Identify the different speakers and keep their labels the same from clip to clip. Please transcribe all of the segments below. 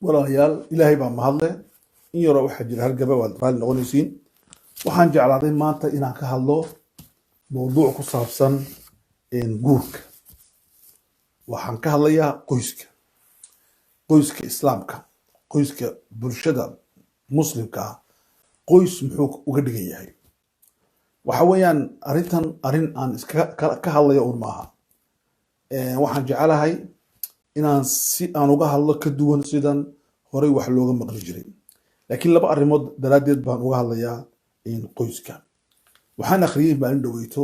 Speaker 1: Walaalayaal, Ilaahay baa mahadle. In yaroo waxaa jira hargaba, waad raalli noqonaysiin. Waxaan jeclaaday maanta inaan ka hadlo mowduuc ku saabsan guurka. Waxaan ka hadlayaa qoyska, qoyska Islaamka, qoyska bulshada Muslimka ah. Qoys muxuu uga dhigan yahay? Waxa weeyaan arrintan arrin aan iska ka hadlayo un maaha. Waxaan jecelahay inaan si aan uga hadlo ka duwan sidan horey wax looga maqli jiray, laakiin laba arrimood daraaddeed baan uga hadlayaa qoyska. Waxaan akhriyey maalin dhoweyto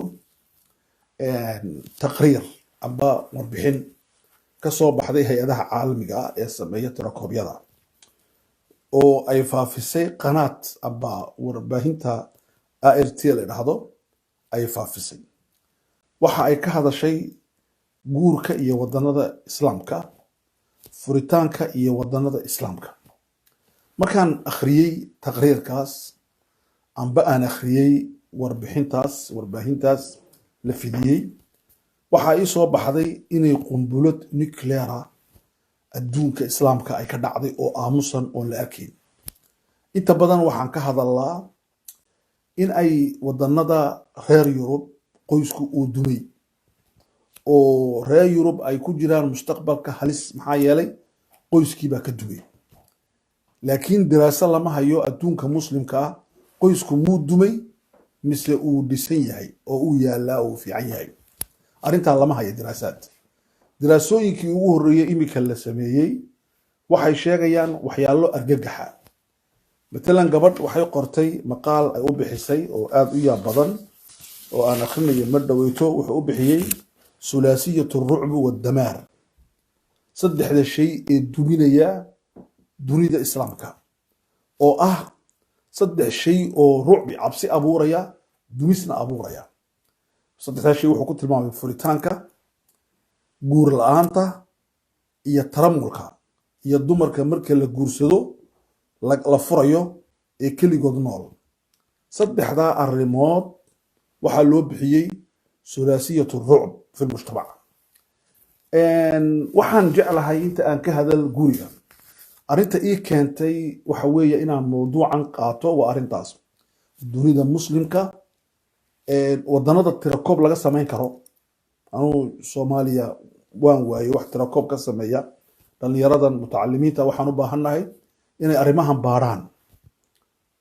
Speaker 1: taqriir amba warbixin ka soo baxday hay-adaha caalamiga ah ee sameeya tirakoobyada, oo ay faafisay qanaat amba warbaahinta ART la dhahdo ay faafisay. Waxa ay ka hadashay guurka iyo wadanada Islaamka, furitaanka iyo wadanada Islaamka. Markaan akhriyey taqriirkaas amba aan akhriyey warbixintaas, warbaahintaas la fidiyey, waxaa ii soo baxday inay qumbulad nuclear ah adduunka Islaamka ay ka dhacday oo aamusan oon la arkayn. Inta badan waxaan ka hadalnaa in ay wadanada reer Yurub qoysku uu dumay, oo reer Yurub ay ku jiraan mustaqbalka halis, maxaa yeelay qoyskii baa ka dumay. Laakiin diraaso lama hayo adduunka Muslimka ah qoysku muu dumay mise uu dhisan yahay oo uu yaalaa oo uu fiican yahay. Arrintaa lama hayo diraasaad. Diraasooyinkii ugu horreeyey iminka la sameeyey waxay sheegayaan waxyaalo argagaxa. Matalan, gabadh waxay qortay maqaal ay u bixisay oo aada u yaab badan oo aan akhrinayo mar dhoweyto. Wuxuu u bixiyey "Sulaasiyat Rucbu waddamaar", saddexda shay ee duminaya dunida Islaamka, oo ah saddex shay oo rucbi, cabsi abuuraya, dumisna abuuraya. Saddexdaa shay wuxuu ku tilmaamay furitaanka, guur la-aanta iyo taramulka, iyo dumarka marka la guursado la furayo ee keligood nool. Saddexdaa arrimood waxaa loo bixiyey sulaasiyat rucb fi lmujtamac. Waxaan jeclahay inta aan ka hadal guriga, arrinta ii keentay waxa weeye inaan mawduucan qaato waa arrintaas. Dunida Muslimka, wadanada tirakoob laga samayn karo, anuu Soomaaliya waan waayey wax tirakoob ka sameeya. Dhalinyaradan mutacalimiinta waxaan u baahannahay inay arrimahan baaraan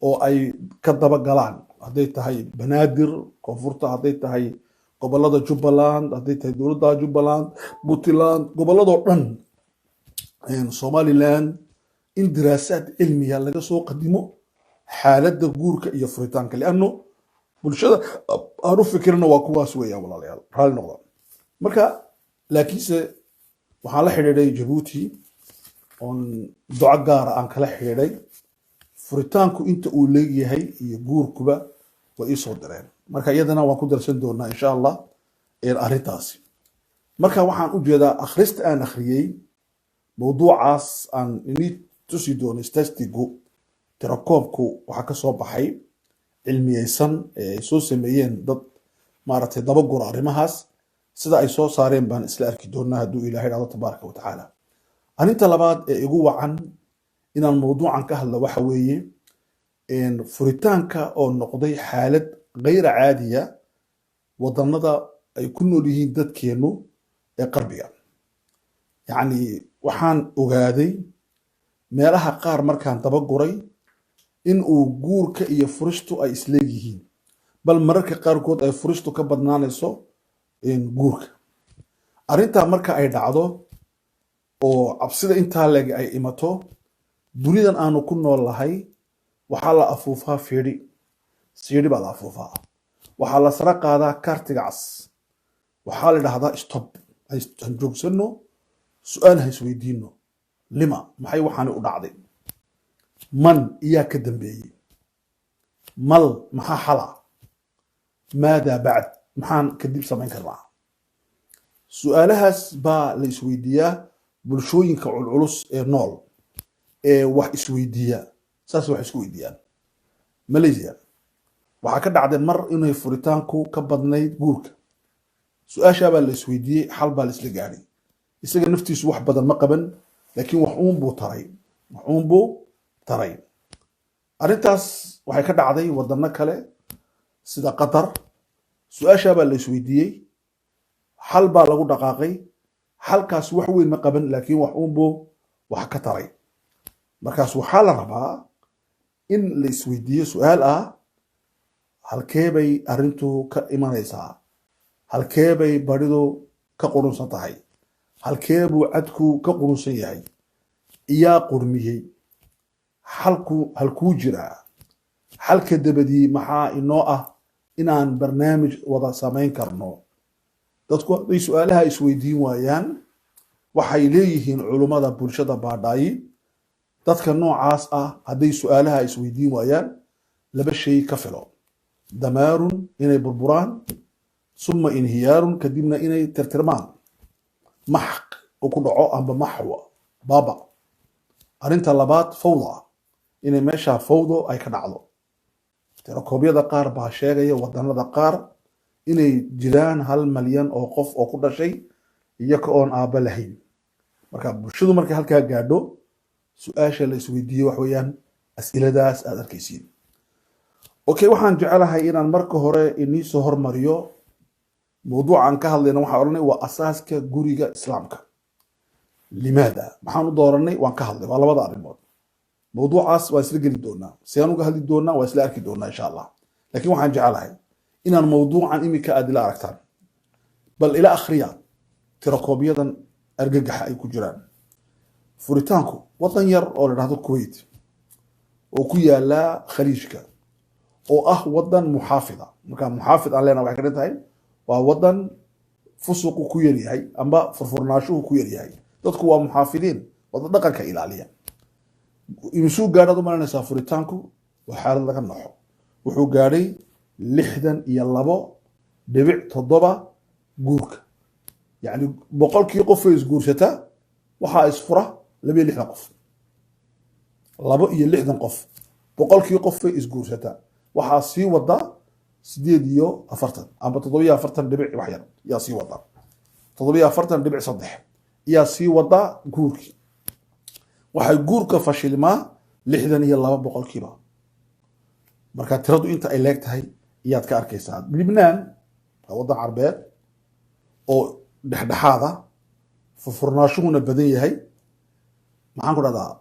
Speaker 1: oo ay ka daba galaan, hadday tahay Banaadir, koonfurta, hadday tahay gobolada Jubbaland, hadday tahay dowladda Jubbaland, Puntland, gobolladoo dhan, Somaliland, in diraasaad cilmiya laga soo qadimo xaaladda guurka iyo furitaanka, lianno bulshada aan u fikirna waa kuwaas weeyaan. Walaalayaal, raalli noqda. Marka laakiinse waxaan la xidhiidhay Jabuuti oon duco gaara aan kala xidhiidhay. Furitaanku inta uu leegyahay iyo guurkuba way ii soo direen. Marka iyadana waan ku darsan doonaa, insha Allah, arrintaasi. Marka waxaan u jeedaa akhrista aan akhriyey mawduucaas aan inii tusi doono statistigu, tirakoobku waxaa ka soo baxay cilmiyeysan ee ay soo sameeyeen dad maaragtay dabagura arrimahaas. Sida ay soo saareen baan isla arki doonaa, hadduu Ilahay dhahdo tabaaraka wa tacaala. Arrinta labaad ee igu wacan inaan mawduucan ka hadla waxa weeye furitaanka oo noqday xaalad gayra caadiya wadanada ay ku nool yihiin dadkeennu ee qarbiga. Yacni, waxaan ogaaday meelaha qaar markaan daba guray in uu guurka iyo furistu ay isleegyihiin, bal mararka qaarkood ay furistu ka badnaanayso guurka. Arrintaa marka ay dhacdo oo cabsida intaa leeg ay imato dunidan aanu ku nool lahay, waxaa la afuufaa fiidhi siidhi baa la afuufaa, waxaa la sara qaadaa kaartiga cas, waxaa la idhahdaa stop, han joogsano, su-aal ha isweydiino: lima, maxay waxaani u dhacday? Man iyaa ka dambeeyey? Mal maxaa xala? Maadaa bacd? Maxaan kadib samayn karnaa? Su-aalahaas baa la isweydiiyaa. Bulshooyinka culculus ee nool ee wax isweydiiya saas wax isku weydiiyaan. Malaysia waxaa ka dhacday mar inay furitaanku ka badnayd guurka. Su-aashaa baa la isweydiiyey, xal baa la isla gaadhay. Isaga naftiisu wax badan ma qaban, laakiin wax uun buu taray. Waxuunbuu taray. Arrintaas waxay ka dhacday wadano kale sida Qatar. Su-aashaa baa la isweydiiyey, xal baa lagu dhaqaaqay. Xalkaas wax weyn ma qaban, laakiin wax uunbuu wax ka taray. Markaas waxaa la rabaa in la isweydiiyo su-aal ah: halkee bay arrintu ka imanaysaa? Halkee bay baridu ka qurunsan tahay? Halkee buu cadku ka qurunsan yahay? Iyaa qurmiyey? Xalku halkuu jiraa? Xalka dabadii maxaa inoo ah inaan barnaamij wada samayn karno? Dadku hadday su-aalaha isweydiin waayaan, waxay leeyihiin culummada bulshada baadhaayi, dadka noocaas ah hadday su-aalaha isweydiin waayaan, laba shay ka filo: damaarun, inay burburaan, summa inhiyaarun, kadibna inay tirtirmaan, maxq uu ku dhaco amba maxwa baaba. Arrinta labaad, fawda, inay meesha fawdo ay ka dhacdo. Tirakoobyada qaar baa sheegaya wadanada qaar inay jiraan 1 malyan oo qof oo ku dhashay iyaga oon aabba lahayn. Marka bulshadu markay halkaa gaadho, su-aasha la isweydiiyo wax weeyaan as'iladaas aad arkaysiin. Okay, waxaan jecelahay inaan marka hore inii soo hormariyo mawduucan ka hadlayna. Waxaan odhanay waa asaaska guriga Islaamka. Limaada maxaan u dooranay? Waan ka hadlay, waa labada arrimood. Mawduucaas waan isla geli doonaa, sidaan uga hadli doonaa waan isla arki doonaa, insha Allah. Laakiin waxaan jecelahay inaan mawduucan iminka aad ila aragtaan. Bal ila akhriya tirakoobyadan argagaxa ay ku jiraan. Furitaanku wadan yar oo la dhahdo Kuwait oo ku yaala Khaliijka, oo ah wadan muxaafida. Marka muxaafid aan leenahay, waxay ka dhigan tahay waa wadan fusuqu ku yaryahay amba furfurnaashuhu ku yaryahay. Dadku waa muxaafidiin, wada dhaqanka ilaaliya. Imisuu gaadhaad u malanaysaa furitaanku? Waa xaalad laga naxo. Wuxuu gaadhay 62.7 guurka. Yacni 100kii qof ee isguursata waxaa isfura 62 qof. 62 qof 100kii qof ee isguursata waxaa sii wada 48 amba 47 dhibic wax yar yaa sii wada, 47.3 yaa sii wada guurkii. Waxay guurka fashilmaa 62%. Marka tiradu inta ay leeg tahay iyaad ka arkaysaa. Libnaan waa waddan Carbeed oo dhexdhexaada, furfurnaashuhuna badan yahay, maxaan ku dhahdaa,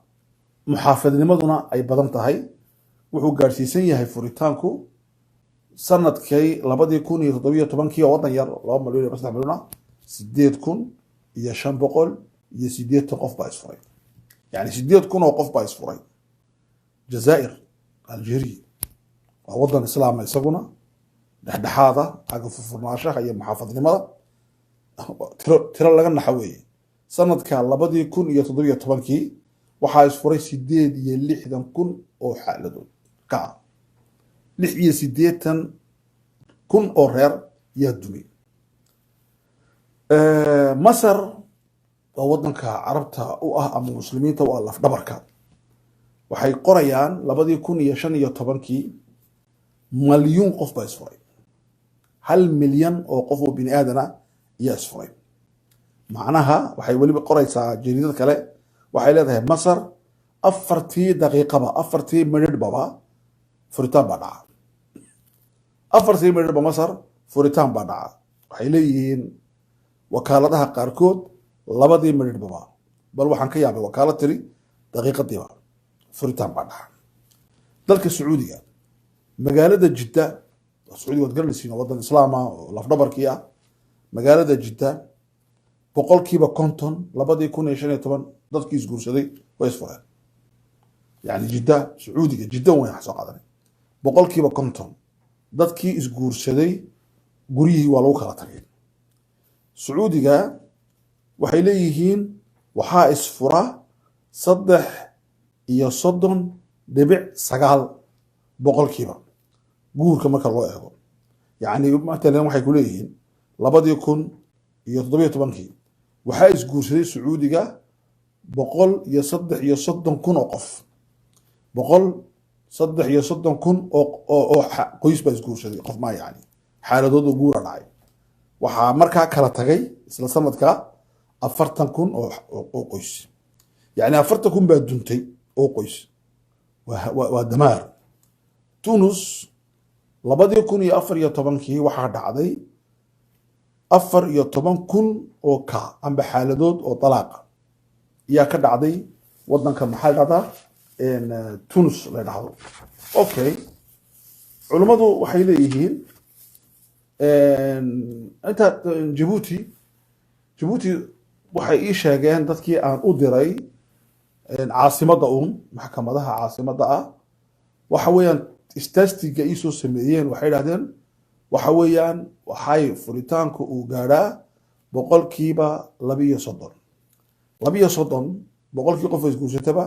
Speaker 1: muxaafidnimaduna ay badan tahay. Wuxuu gaadhsiisan yahay furitaanku sanadkay 2017kii, oo waddan yar, 2 malyan iyo 3 malyan ah, 8580 qof baa isfuray. Yani 8000 oo qof baa isfuray. Jazaa'ir, Algeria, waa waddan Islaama, isaguna dhexdhexaada xagga furfurnaashaha iyo muxaafadnimada. Tiro laga naxa weeye. Sanadka 2017kii waxaa isfuray 68,000 oo xaaladood ka ah. 86,000 oo reer yaa dumay. Masar waa wadanka Carabta u ah ama Muslimiinta u ah lafdhabarka. Waxay qorayaan 2015kii malyuun qof baa isfuray. 1 milyan oo qof oo bini aadana ayaa isfuray. Macnaha waxay weliba qoraysaa jariidad kale, waxay leedahay Masar 4tii daqiiqaba, 4tii midhidhbaba furitaan baa dhaca. 4tii midhidhba Masar furitaan baa dhaca. Waxay leeyihiin wakaaladaha qaarkood 2dii midhidhbaba. Bal waxaan ka yaabay wakaalad tiri daqiiqadiiba furitaan baa dhaca. Dalka Sacuudiga, magaalada Jidda, Sacuudiga waad garanaysiin, waa wadan Islaama oo lafdhabarkii ah. Magaalada Jidda 50% 2015 dadkii isguursaday way isfureen. Yani Jidda, Sacuudiga Jidda wayn wax soo qaadanay, 50% dadkii isguursaday guryihii waa lagu kala tagay. Sacuudiga waxay leeyihiin waxaa isfura 33.9% guurka marka loo eego. Yacni matalan waxay ku leeyihiin 2017kii waxaa isguursaday Sacuudiga 133,000 oo qof. 133,000 oo qoys baa isguursaday, qof maa, yani xaaladooda guura dhacay. Waxaa markaa kala tagay isla sanadka 40,000 oo qoys. Yacni 40,000 baa duntay. oo qoys. Waa damaar. Tunus 2014-kii waxaa dhacday 14,000 oo ka amba xaaladood oo dalaaqa ayaa ka dhacday wadanka, maxaa la dhahdaa, Tunus la dhahdo. Okay, culummadu waxay leeyihiin inta Jabuuti waxay ii sheegeen dadkii aan u diray caasimadda uun, maxkamadaha caasimadda ah, waxa weeyaan statistic-ga ii soo sameeyeen, waxay idhahdeen waxa weeyaan waxay furitaanku uu gaadhaa 32%. 32 boqolkii qof isguursataba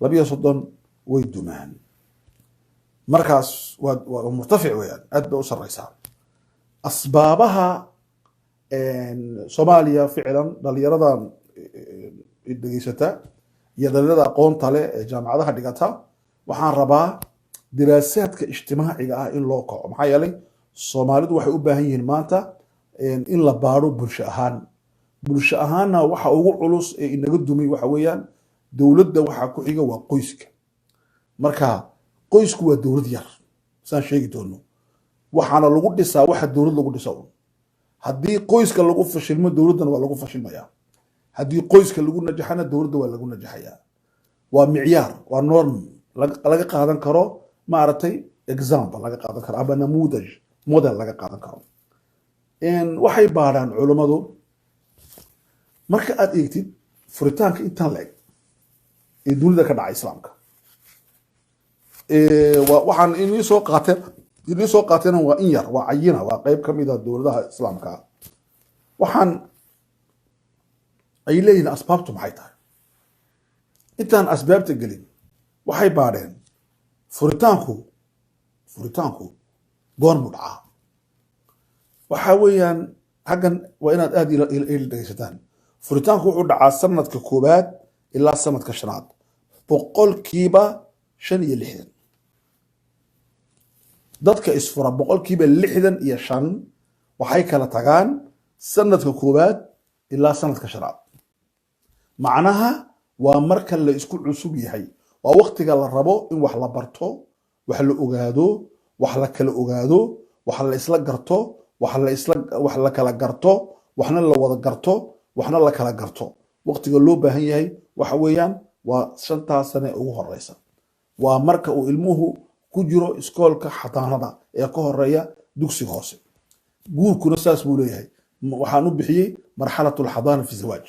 Speaker 1: 32 way dumaan. Markaas waa murtafic weeyaan, aad bay u sarreysaa. Asbaabaha Soomaaliya, ficlan dhalinyaradan dhegeysata iyo dhalinyarada aqoonta leh ee jaamacadaha dhigata, waxaan rabaa diraasaadka ijtimaaciga ah in loo kaco. Maxaa yeelay Soomaalidu waxay u baahan yihiin maanta in la baaro bulsho ahaan. Bulsho ahaanna waxa ugu culus ee inaga dumay waxa weeyaan dowladda waxaa ku xiga waa qoyska. Marka qoysku waa dowlad yar, saan sheegi doono, waxaana lagu dhisaa waxa dowlad lagu dhisa un. Haddii qoyska lagu fashilmo, dowladdana waa lagu fashilmayaa. Haddii qoyska lagu najaxana, dowladda waa lagu najaxayaa. Waa micyaar, waa norm laga qaadan karo, maaragtay, example laga qaadan karo ama namuudaj, model laga qaadan karo. Waxay baadhaan culummadu, marka aad eegtid furitaanka intan la eg ee dunida ka dhacay islaamka, waxaan inii soo qaateena waa in yar, waa cayina, waa qeyb ka mid a dowladaha islaamka. Waxaan ay leeyihiin asbaabtu maxay tahay? Intaan asbaabta gelin, waxay baadheen furitaanku goormuu dhacaa. Waxa weeyaan xaggan waa inaad aad ila dhegeysataan. Furitaanku wuxuu dhacaa sanadka koowaad ilaa sanadka shanaad, 65%. Dadka isfura 65% waxay kala tagaan sanadka koowaad ilaa sanadka shanaad. Macnaha waa marka la isku cusub yahay, waa waktiga la rabo in wax la barto, wax la ogaado, wax la kala ogaado, wax la isla garto, wax la isla wax la kala garto, waxna la wada garto, waxna la kala garto. Waktiga loo baahan yahay waxa weeyaan waa 5-taas sane ugu horeysa. Waa marka uu ilmuhu ku jiro iskoolka xadaanada ee ka horeeya dugsiga hoose. Guurkuna saas buu leeyahay. Waxaan u bixiyey marxalat alxadaana fi zawaaj.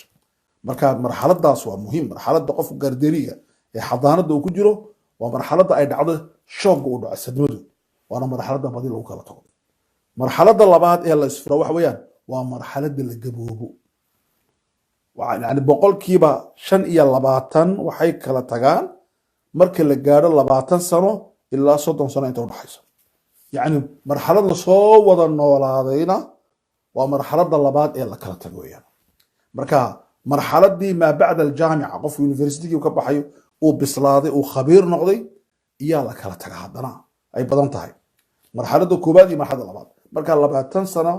Speaker 1: Marka marxaladaas waa muhiim. Marxaladda qofka garderie-ga ee xadaanada uu ku jiro waa marxaladda ay dhacdo shock-ga, uu dhaco sadmadu, waana marxaladda badi lagu kala tago. Marxaladda labaad ee la isfuro waxa weeyaan waa marxaladda la gaboobo. Yani 25% waxay kala tagaan marka la gaadho 20 sano ilaa 30 sano inta udhaxayso. Yacni marxalad lasoo wada noolaadayna waa marxaladda labaad ee la kala tago weeyaan. Marka marxaladii maa bacda aljaamica, qofku university-gii ka baxayo, uu bislaaday, uu khabiir noqday, iyaa la kala taga. Haddana ay badan tahay marxaladda koowaad iyo marxaladda labaad. Marka 20 sano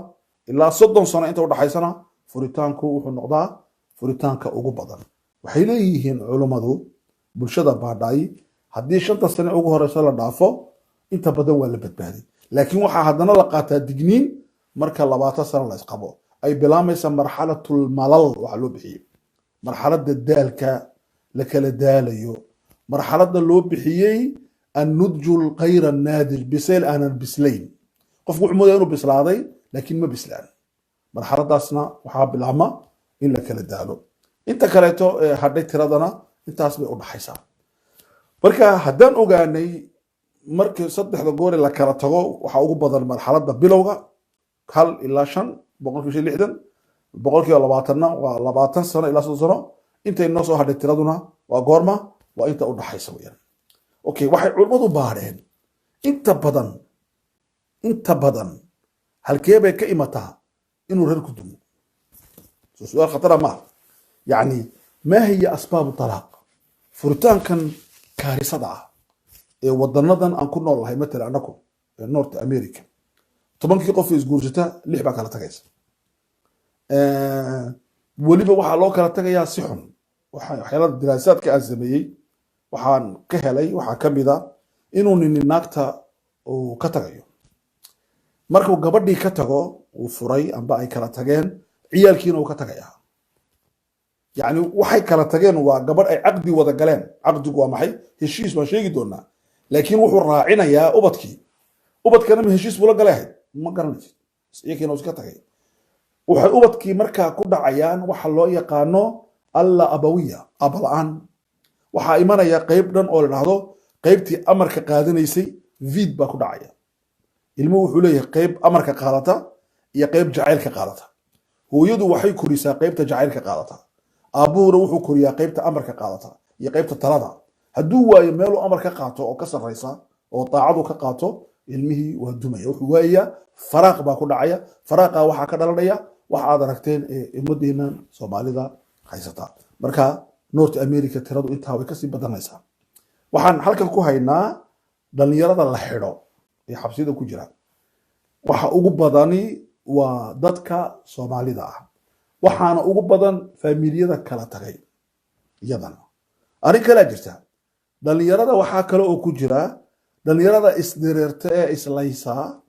Speaker 1: ilaa 30 sano inta udhaxaysana furitaanku wuxuu noqdaa furitaanka ugu badan. Waxay leeyihiin culummadu bulshada baadhaay, haddii 5-ta sane ugu horeysa la dhaafo, inta badan waa la badbaaday. Laakiin waxaa haddana la qaataa digniin marka 20 sano la isqabo, ay bilaamaysa marxalatulmalal, waxaa loo bixiyey marxaladda daalka la kala daalayo, marxaladda loo bixiyey annudju lkayra naadij, bisayl aanan bislayn. Qofku wuxuu moodaya inuu bislaaday, laakiin ma bislaan. Marxaladaasna waxaa bilaabma in la kala daalo. Inta kaleeto ee hadhay tiradana intaas bay u dhaxaysaa. Marka haddaan ogaanay markii saddexda goore la kala tago, waxaa ugu badan marxaladda bilowga, 1 ilaa 5, 65%. 20%-na waa 20 sano ilaa 30 sano. Intay noo soo hadhay tiraduna waa goorma? Waa inta u dhaxaysa weyaan. Okay, waxay culimmadu baadheen inta badan halkee bay ka imataa inuu reer ku dumo? So su-aal khatara maaha. Yacni maa hiya asbaabu talaaq? Furitaankan kaarisada ah ee wadanadan aan ku nool lahay, matala anaku ee North America, 10-kii qof isguursata lix baa kala tagaysa. Weliba waxaa loo kala tagayaa si xun. Waxyaalada diraasaadka aan sameeyey Waxaan ka helay waxaa ka mid a inuu nini naagta uu ka tagayo. Markuu gabadhii ka tago, uu furay amba ay kala tageen, ciyaalkiina uu ka tagayaa. Yacni waxay kala tageen waa gabadh ay caqdi wada galeen. Caqdigu waa maxay? Heshiis waan sheegi doonaa, laakiin wuxuu raacinayaa ubadkii. Ubadkana ma heshiis bula galay ahayd? Ma garanaysid. Iyakiina uu iska tagay. Waxay ubadkii markaa ku dhacayaan waxa loo yaqaano alla abawiya, aba la-aan. Waxaa imanaya qeyb dhan oo la dhahdo qeybtii amarka qaadanaysay, vid baa ku dhacaya. Ilmuhu wuxuu leeyahay qeyb amarka qaadata iyo qeyb jacaylka qaadata. Hooyadu waxay korisaa qeybta jacaylka qaadata, aabbuhuna wuxuu koriyaa qeybta amarka qaadata iyo qeybta talada. Hadduu waayo meeluu amar ka qaato oo ka sarraysa oo daacadu ka qaato, ilmihii waa dumaya, wuxuu waayayaa, faraaq baa ku dhacaya. Faraaqa waxaa ka dhalanaya waxa aad aragteen ee ummadeennan Soomaalida haysata. Marka North America tiradu intaa way kasii badanaysaa. Waxaan halkan ku haynaa dhalinyarada la xidho ee xabsiyada ku jira. Waxa ugu badani waa dadka Soomaalida ah, waxaana ugu badan faamiliyada kala tagay. Iyadana arrin kalaa jirta. Dhalinyarada waxaa kale oo ku jira dhalinyarada isdiriirta ee islaysaa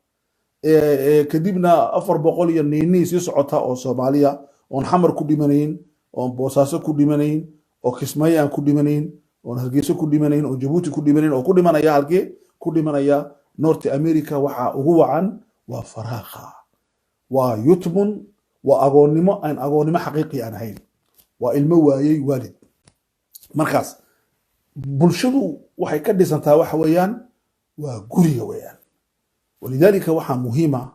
Speaker 1: ee kadibna 400 iyo niinii sii socota oo Soomaaliya, oon Xamar ku dhimanayn, oon Boosaaso ku dhimanayn, oo Kismaayo aan ku dhimanayn, oon Hargeysa ku dhimanayn, oon Jabuuti ku dhimanayn, oo ku dhimanaya halkee? Ku dhimanaya North America. Waxaa ugu wacan waa faraaqa, waa yutmun, waa agoonnimo aan agoonnimo xaqiiqi aan ahayn, waa ilmo waayey waalid. Markaas bulshadu waxay ka dhisantaa waxa weeyaan waa guriga weeyaan. Walidaalika waxaa muhiima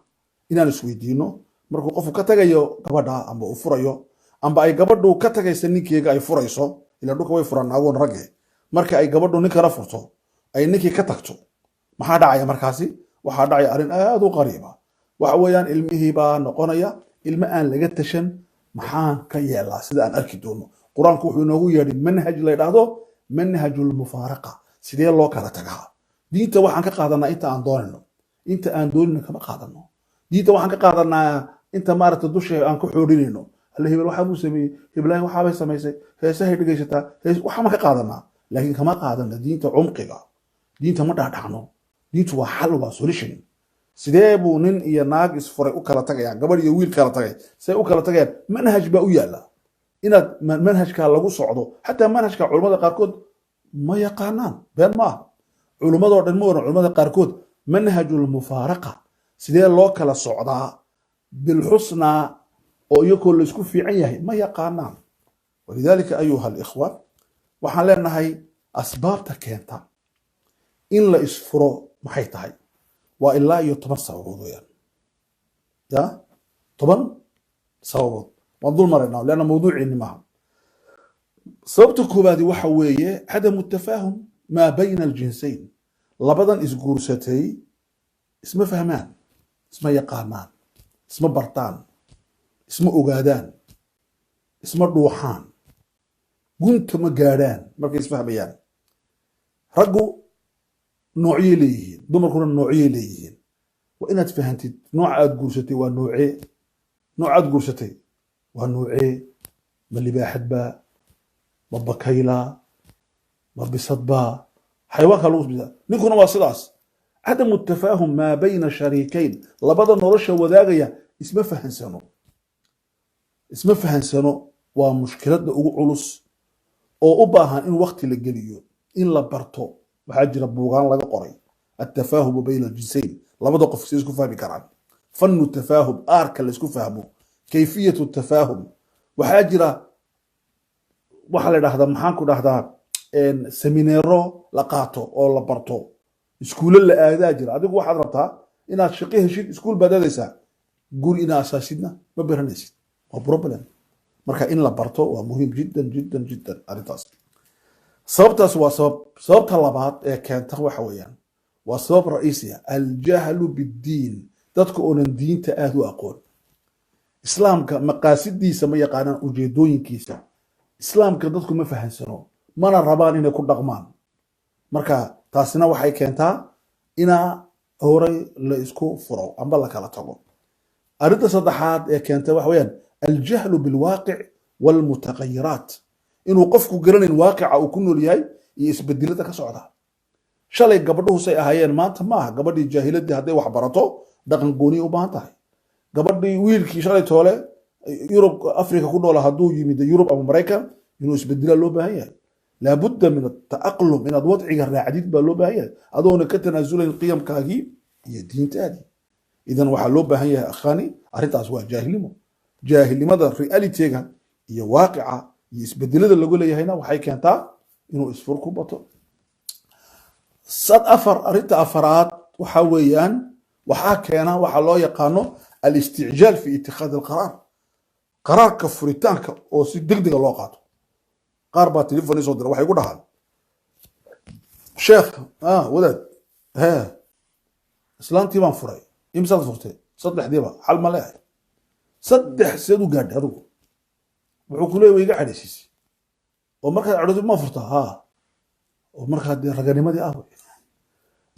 Speaker 1: inaan isweydiino, markuu qofku ka tagayo gabadha amba uu furayo, amba ay gabadhu ka tagaysa ninkeega ay furayso, ilaa dhulka way furaan naagoon ragge, marka ay gabadhu ninkana furto, ay ninkii ka tagto, maxaa dhacaya markaasi? Waxaa dhacaya arrin aad u qariiba. Waxa weeyaan ilmihii baa noqonaya ilmo aan laga tashan. Maxaan ka yeelaa? Sida aan arki doono, Qur-aanku wuxuu inoogu yeedhay manhaj la yidhaahdo manhajulmufaaraqa. Sidee loo kala tagaa? Diinta waxaan ka qaadanaa inta aan doonayno, inta aan doonayno kama qaadano. Diinta waxaan ka qaadanaa inta maaragta dusha aan ku xoodhinayno. Alle hebel waxaa buu sameeyey, heblahi waxaabay samaysay, heesahay dhegaysataa, hees waxaan ka qaadanaa, laakiin kama qaadana diinta cumqiga. Diinta ma dhaadhacno. Diintu waa xal, waa solution. Sidee buu nin iyo naag isfuray u kala tagayaan? Gabadh iyo wiil kala tagay say u kala tagayaan? Manhaj baa u yaala inaad manhajka lagu socdo. Xataa manhajka culimmada qaarkood ma yaqaanaan. Been ma aha, culimmadoo dhan ma oran, culimmada qaarkood manhajulmufaaraqa, sidee loo kala socdaa bilxusnaa oo iyakoo laysku fiican yahay, ma yaqaanaan. Walidaalika, ayuha alikhwa, waxaan leenahay asbaabta keenta in la isfuro maxay tahay? Waa ilaa iyo 10 sababood weeyaan. Ya 10 sababood waan dul maraynaa, leanna mawduuciini maaha. Sababta koowaadi waxa weeye cadamu tafaahum maa bayna aljinsayn. Labadan isguursatay isma fahmaan, isma yaqaanaan, isma bartaan, isma ogaadaan, isma dhuuxaan, gunta ma gaadhaan markay isfahmayaan. Raggu noocyay leeyihiin, dumarkuna noocyay leeyihiin. Waa inaad fahantid nooca aad guursatay waa noocee, nooca aad guursatay waa noocee. Ma libaaxad baa? Ma bakayla? Ma bisad baa? Xayawaanka lagu bisa. Ninkuna waa sidaas. Cadamu tafaahum maa bayna shariikayn, labada nolosha wadaagaya isma fahansano, isma fahansano, waa mushkiladda ugu culus oo u baahan in wakti la geliyo in la barto. Waxaa jira buugaan laga qoray altafaahumu bayna aljinsayn, labada qof si isku fahmi karaan, fanu tafaahum, aarka la isku fahmo, kayfiyatu tafaahum. Waxaa jira waxaa la dhahdaa, maxaan ku dhahdaa, semineero la qaato oo la barto, iskuulo la aadaa jira. Adigu waxaad rabtaa inaad shaqo heshid, iskuul baad aadaysaa, guri inaad asaasidna ma baranaysid, waa problem. Marka in la barto waa muhiim jiddan jiddan jiddan arrintaas. Sababtaas waa sabab. Sababta labaad ee keenta waxa weeyaan waa sabab ra'iisiya, aljahlu biddiin. Dadka oonan diinta aad u aqoon, Islaamka maqaasidiisa ma yaqaanaan, ujeedooyinkiisa Islaamka dadku ma fahansano, mana rabaan inay ku dhaqmaan. Marka taasina waxay keentaa inaa horay la isku furo amba la kala tago. Arrinta saddexaad ee keenta waxa weeyaan aljahlu bilwaaqic walmutaqayiraat, inuu qofku garanayn waaqica uu ku nool yahay. Iyo isbedelada ka socda shalay gabadhuhu say ahaayeen maanta maaha. Gabadhii jaahiladii hadday wax barato, dhaqan gooniya u baahan tahay. Gabadhii, wiilkii shalay toole Yurub, Africa ku noola, hadduu yimid Yurub ama Maraykan, inuu isbedelaa loo baahan yahay. Laabudda min ata'aqlum, inaad wadciga raacdid baa loo baahan yahay, adoona ka tanaasulayn qiyamkaagii iyo diintaadii. Idan waxaa loo baahan yahay, akhani, arrintaas waa jaahilnimo. Jaahilnimada realityga iyo waaqica iyo isbedelada lagu leeyahayna waxay keentaa inuu isfur ku bato. Sad afar, arrinta afaraad waxa weeyaan, waxaa keena waxa loo yaqaano الاستعجال في اتخاذ القرار, qaraarka furitaanka oo si degdega loo qaato. Qaar baa telefon isoo dira, waxay ku dhahaan: "Sheekh, wadaad, he islaantii baan furay." Imsaad furtay? Saddexdiiba. Xal ma leehay? Saddex seed u gaadhay adigu? Wuxuu ku leeyahy: "Way iga cadhaysiisay." Oo markaad cadhoodo ma furtaa? Ha. Oo markaa dee raganimadii ah wey.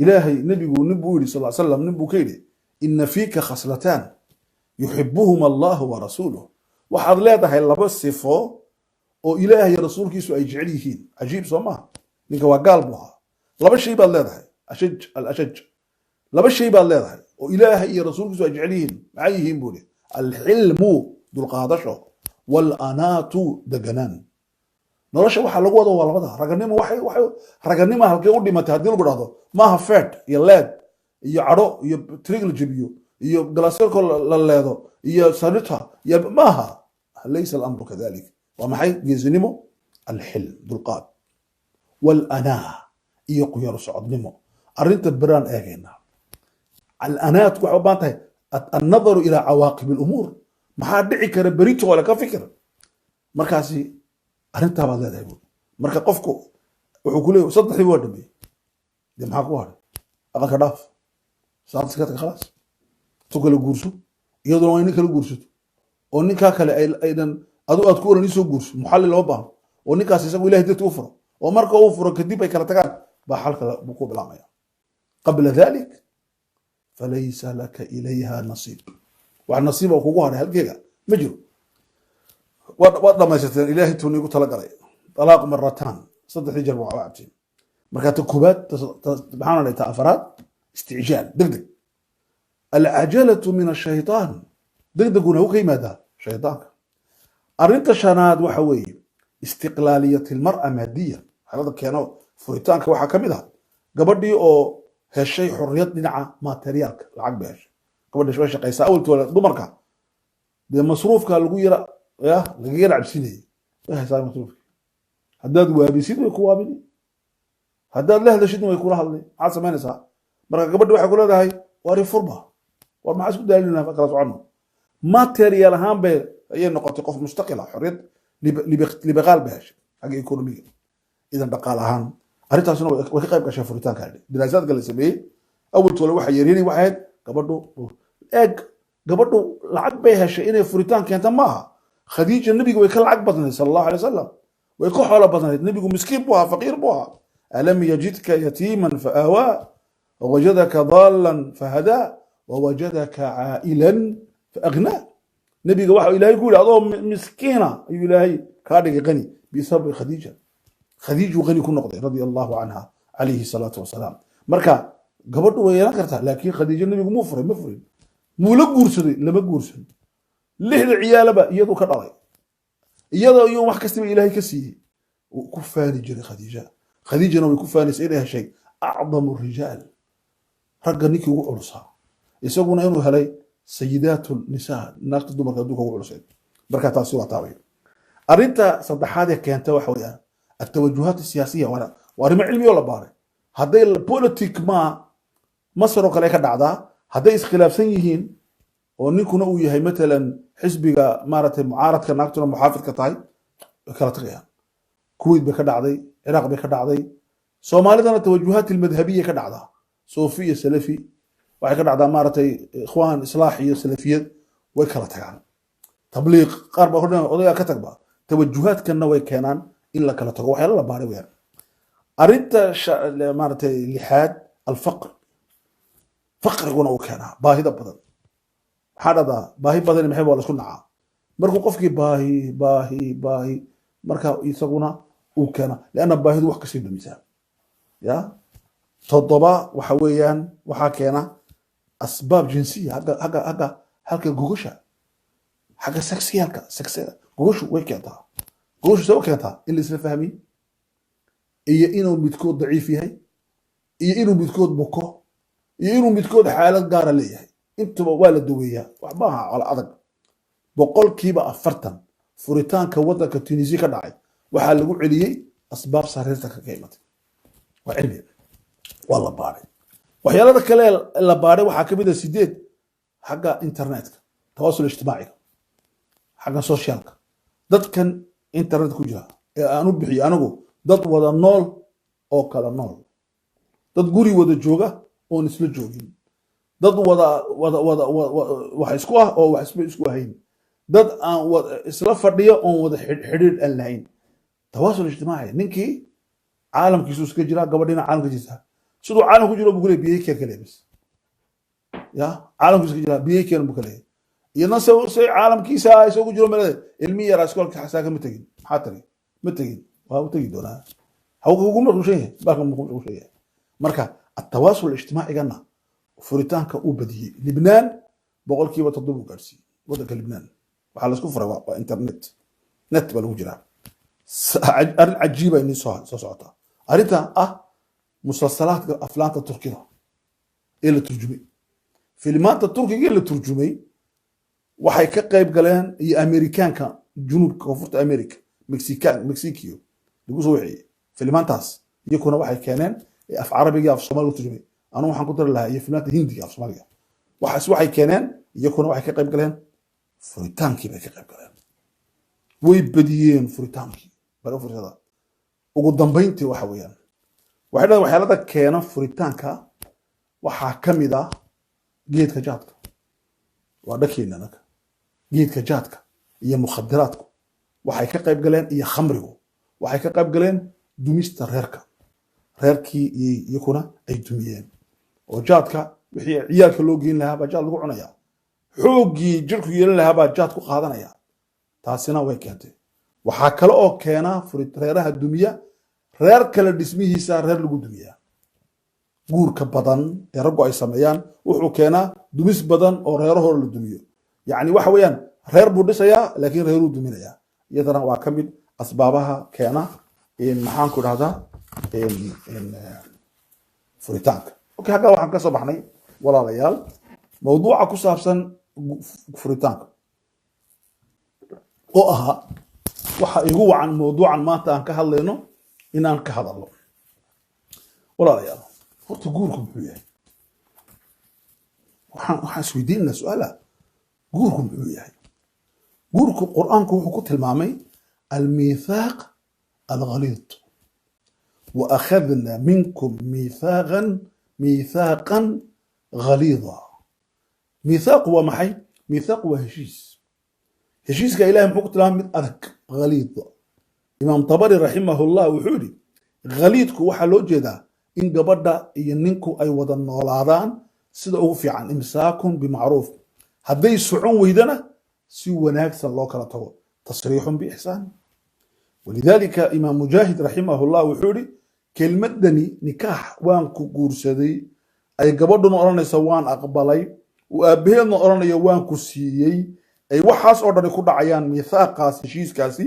Speaker 1: Ilaahay nebigu nin buu yidhi, sal slam, nin buu ka yidhi: "إن فيك خصلتان يحبهما الله ورسوله." Waxaad leedahay laba sifo oo Ilaahay rasuulkiisu ay jecel yihiin. Cajiib, soo maha? Ninka waa gaal buu ahaa. Laba shay baad leedahay, Ashaj al Ashaj, laba shay baad leedahay oo Ilaahay iyo rasuulkiisu ay jecel yihiin. Maxay yihiin, buu ihi? الحلم, dulqaadasho, والأناة, deganaan. Nolosha waxaa lagu wado waa labada. Raganimo waxay raganima halkee u dhimatay haddii lagu dhahdo, maaha feed iyo leed iyo cadho iyo trig la jebiyo iyo galasyarko la leedo iyo sarita iyo maaha. ليس الأمر كذلك. Waa maxay geesinimo? الحلم, dulqaad, والأناة, iyo quyaro socodnimo. Arrinta beraan eegayna. الأناة waxay u baahan tahay النظر إلى عواقب الأمور. Maxaa dhici kara beritoole? Ka fikir. Markaasi arrintaa baad leedahay buuri. Marka qofku wuxuu ku leeyahy: "Saddexdii waa dhameeyey." Dee maxaa ku hadhay? Aqalka dhaaf, saad iska tag, khalaas, tu kala guurso. Iyaduna waa in nin kala guursato oo ninkaa kale aydan adu aad ku oran isoo guurso, muxalli loo baahno, oo ninkaas isagu Ilahay darti u furo, oo marka uu furo kadib ay kala tagaan baa xalka buu ku bilaabmaya. قبل ذلك فليس لك إليها نصيب. Wax nasiib oo kugu hadhay halkeega ma jiro. Waad dhamaysateen Ilaahay tuu niigu talagalay. طلاق مرتان, saddexdii jeer waa cabteen. Marka ta koobaad, maxaan odhay, ta afaraad, isticjaal, degdeg. العجلة من الشيطان. Degdeguna u ka yimaadaa shaydaanka. Arrinta shanaad waxa weeye استقلالية المرأة ماديا. Xaalada keeno furitaanka waxaa ka mid ah gabadhii oo heshay xorriyad dhinaca materiaalka, lacag bay heshay gabadha, way shaqaysaa. Awaltooda dumarka dee masruufka lagu yara ya laga yara cabsinayay. Way haysaa masruufki. Haddaad waabisid way ku waabini, haddaad la hadashidna way kula hadlay. Maxaad samaynaysaa marka? Gabadhi waxay ku leedahay: "Waar furba, war maxaa isku daalinaa, kala soconno." Material ahaan bay ayay noqotay qof mustaqila, xorriyad liberaal bay heshay xagga economiga, idan dhaqaal ahaan. Arrintaasna way ka qayb gashay furitaanka. Diraasaadka la sameeyey awaltoole waxay yaryari waxay ahayd gabadhu, eeg, gabadhu lacag bay heshay inay furitaan keenta maaha. Khadiija nebiga way ka lacag badnayd, sala Allahu alay wasalam, way ka xoolo badnayd. Nebigu miskiin buu ahaa, faqiir buu ahaa. ألم يجدك يتيما فآوى ووجدك ضالا فهدى ووجدك عائلا فأغنى. Nebiga waxa Ilaahay ku yidhi: "Adoo miskiina ayuu Ilaahay kaa dhigay qani," bisababi Khadiija. Khadiijuu qani ku noqday, رضي الله عنها، عليه الصلاة والسلام. Marka gabadhu way yeelan kartaa, laakiin Khadiijo nebigu muu furay? Ma furin. Muu la guursaday? Lama guursan. Lixda ciyaalaba iyadu ka dhalay, iyadoo iyo wax kastaba Ilaahay ka siiyey. Wuu ku faani jiray Khadiija, Khadiijana way ku faanaysay inay heshay أعظم الرجال, ragga ninkii ugu culusaa, isaguna inuu helay سيدات النساء, naagta dumarka adduunka ugu culuseed. Marka taasi waa taabay. Arrinta saddexaad ee keenta waxa weeyaan التوجهات السياسية. Waa arrimo cilmi oo la baaray. Hadday politic ma Masar oo kale ka dhacdaa, hadday iskhilaafsan yihiin oo ninkuna uu yahay matalan xisbiga maaragtay mucaaradka, naagtuna muxaafidka tahay, way kala tagayaan. Kuwait bay ka dhacday, Ciraaq bay ka dhacday. Soomaalidana توجهات المذهبية ka dhacdaa, suufi iyo salafi waxay ka dhacdaa, maaragtay ikhwaan, islaax iyo salafiyad, way kala tagaan. Tabliiq qaar baa kordhan odayaa ka tagba. Tawajuhaadkanna way keenaan in la kala tago, waxyaala la baaray weyaan. Arrinta maaragtay lixaad, الفقر. Faqriguna uu keenaa baahida badan. Maxaa dhahdaa? Baahi badani maxay? Waa la isku nacaa. Markuu qofkii baahi, baahi, baahi, marka isaguna Uu keena, lianna baahidu wax kasii dumisaa. Ya toddoba waxa weeyaan, waxaa keena asbaab jinsiya, agga halka gogosha, xagga sexyaalka, sexyada gogoshu way keentaa. Gogoshu see u keentaa? In la isla fahmin, iyo inuu midkood daciif yahay, iyo inuu midkood buko, iyo inuu midkood xaalad gaara leeyahay. Intuba waa la daweeyaa, wax maaha colo adag. 40% furitaanka waddanka Tunisia ka dhacay waxaa lagu celiyey asbaab sariirta kaga imatay. Waa cilmi, waa la baadhay. Waxyaalada kale la baadhay waxaa kamid ah sideed, xagga internetka, tawaasul ijtimaaciga, xagga socialka, dadkan internet ku jira ee aan u bixiyo anigu dad wada nool oo kala nool, dad guri wada jooga oon isla joogin, dad wada wax isku ah oo wax isba isku ahayn, dad aan isla fadhiyo oon wada xidhiidh aan lahayn. Tawaasul ijtimaaci, ninkii caalamkiisu iska jiraa, gabadhiina caalamka jirta. Siduu caalamku jiro buu kuleeyahay biyey keen kale bas. Ya caalamku iska jiraa, biyey keen buu kaleeyahay. Iyadna se caalamkiisa isagu jiro melade. Ilmi yaraa iskoolka xasaa kama tegin. Maxaa tagay? Ma tegin, waa u tegi doonaa. Hawka ugu mashquulsan yahay, baalka ku mashquulsan yahay. Marka atawaasul ijtimaacigana furitaanka uu badiyey. Libnaan 7% uu gaadhsiiyey. Waddanka Libnaan waxaa laisku furay waa internet, net baa lagu jiraa. Arrin cajiiba inii soo socotaa, arrinta ah musalsalaadka, aflaanta Turkida ee la turjumay, filimaanta Turkiga ee la turjumay waxay ka qayb galeen, iyo Amerikaanka, junuubka koonfurta America, Mexican, Mexicio lagu soo wixiyey filimaantaas, iyakuna waxay keeneen af Carabiga, af Soomaaliga turjumay. Anugu waxaan ku dari lahaa iyo filimaanta Hindiga af Soomaaliga. Waxaas waxay keeneen, iyakuna waxay ka qayb galeen furitaankii bay ka qayb galeen, way badiyeen furitaankii. Bal u fiirsada. Ugu dambayntii waxa weeyaan, waxay dhahdeen waxyaalada keena furitaanka waxaa ka mid ah geedka jaadka. Waa dhakeena anaga. Geedka jaadka iyo mukhadiraadku waxay ka qayb galeen, iyo khamrigu waxay ka qayb galeen dumista reerka. Reerkii iyakuna ay dumiyeen, oo jaadka wixii ciyaalka loo geyn lahaa baa jaad lagu cunaya, xooggii jirku yeelan lahaa baa jaad ku qaadanaya. Taasina way keentay. Waxaa kale oo keena reeraha dumiya, reer kale dhismihiisa reer lagu dumiyaa. Guurka badan ee raggu ay sameeyaan wuxuu keenaa dumis badan oo reerahooda la dumiyo. Yacni waxa weeyaan, reer buu dhisayaa laakiin reeruu duminayaa. Iyadana waa ka mid asbaabaha keena, maxaan ku dhahdaa, furitaanka. Okay, halkaa waxaan ka soo baxnay, walaalayaal, mawduuca ku saabsan furitaanka oo ahaa waxa igu wacan mawduucan maanta aan ka hadlayno inaan ka hadalno. Walaalayaal, horta guurku muxuu yahay? Waxaan isweydiinaa su-aala: guurku muxuu yahay? Guurku Qur-aanku wuxuu ku tilmaamay almiithaaq alghaliid: وأخذنا منكم ميثاقا ميثاقا غليظا. ميثاق waa maxay? Miithaaq waa heshiis. Heshiiska Ilahay muxuu ku tilmaamay? Mid adag, ghaliid. Imaam Tabari raximahullah wuxuu yidhi ghaliidku waxaa loo jeedaa in gabadha iyo ninku ay wada noolaadaan sida ugu fiican, imsaakun bimacruuf, hadday socon weydana si wanaagsan loo kala tago, tasriixun biixsaan. Walidaalika Imaam Mujaahid raximahullah wuxuu yidhi kelmadani nikaax, waan ku guursaday, ay gabadhuna odhanaysa waan aqbalay, uu aabbaheedna odhanayo waan ku siiyey, ay waxaas oo dhani ku dhacayaan miithaaqaas, heshiiskaasi,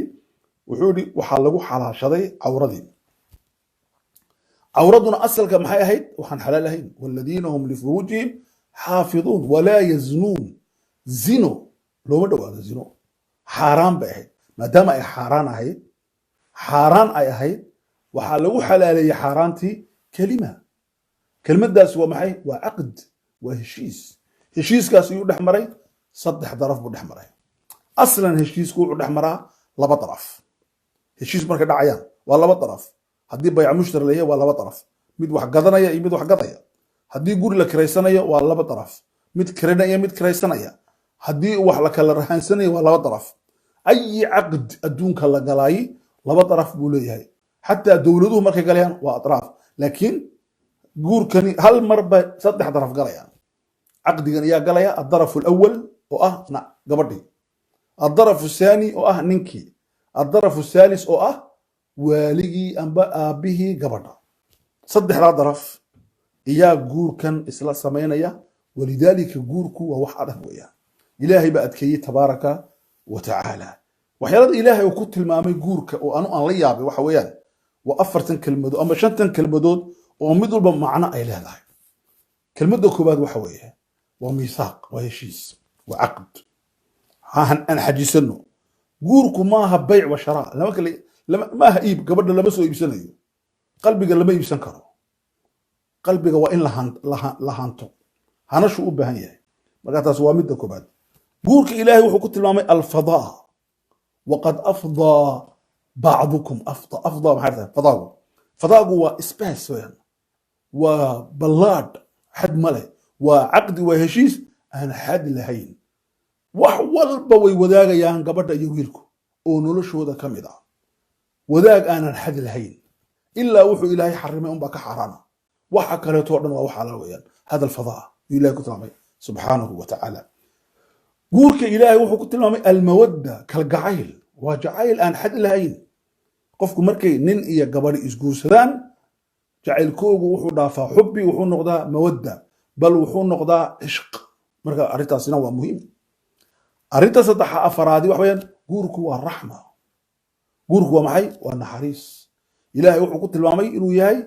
Speaker 1: wuxuu yidhi waxaa lagu xalaashaday cawradii. Cawraduna asalka maxay ahayd? Waxaan xalaal ahayn. والذين هم لفروجهم حافظون ولا يزنون. Zino looma dhowaado, zino xaaraan bay ahayd. Maadaama ay xaaraan ahayd, xaaraan ay ahayd, waxaa lagu xalaaleeyey xaaraantii kelima. Kelmaddaasi waa maxay? Waa caqd, waa heshiis. Heshiiskaas ayuu dhex maray, saddex daraf buu dhex maray. Aslan heshiisku wuxuu dhex maraa laba daraf. Heshiis markay dhacayaan waa laba daraf. Haddii bayc mushtari leeyahay waa laba daraf, mid wax gadanaya iyo mid wax gadaya. Haddii guri la kiraysanayo waa laba daraf, mid kiranaya, mid kiraysanaya. Haddii wax la kala rahaansanayo waa laba daraf. Ayi caqd adduunka la galaay laba daraf buu leeyahay. Xataa dowladuhu markay galayaan waa atraaf, laakiin guurkani hal mar bay saddex daraf galayaan. Caqdigan ayaa galaya: الطرف الأول oo ah gabadhii, الطرف الثاني oo ah ninkii, الطرف الثالث oo ah Waaligii amba aabbihii gabadha. Saddexdaa daraf iyaa guurkan isla samaynaya. Walidaalika guurku waa wax adag weeyaan. Ilaahay baa adkeeyey tabaaraka wa tacaala. Waxyaalada Ilaahay uu ku tilmaamay guurka oo anu aan la yaabay waxa weeyaan waa 4 kelmadood ama 5 kelmadood oo mid walba macno ay leedahay. Kelmadda koowaad waxa weeye waa miisaaq, waa heshiis, waa caqd. Aan xajisano. Guurku maaha bayc wa sharaa, lama kale, maaha iib. Gabadha lama soo iibsanayo, qalbiga lama iibsan karo. Qalbiga waa in la hanto, hanashu u baahan yahay. Marka taas waa midda koobaad. Guurka Ilaahay wuxuu ku tilmaamay alfadaa. Waqad afdaa bacdukum. Afda, afdaa maxay tahay? Fadaagu waa space weeyaan, waa ballaadh, xad ma leh, waa caqdi, waa heshiis aan xad lahayn. Wax walba way wadaagayaan gabadha iyo wiilku oo noloshooda ka mid ah, wadaag aanan xad lahayn, ilaa wuxuu Ilaahay xarimay unbaa ka xaaraana. Waxa kaleeto o dhan waa wax xalaal weeyaan. Hada alfadaa yuu Ilahay ku tilmaamay subxaanahu wa tacaala. Guurka Ilaahay wuxuu ku tilmaamay almawadda, kalgacayl, waa jacayl aan xad lahayn. Qofku markay nin iyo gabadhi isguursadaan, jacaylkoogu wuxuu dhaafaa xubbi, wuxuu noqdaa mawadda, bal wuxuu noqdaa cishq. Marka arrintaasina waa muhiim. Arrinta saddexa afaraadi waxa weeyaan guurku waa raxma. Guurku waa maxay? Waa naxariis. Ilaahay wuxuu ku tilmaamay inuu yahay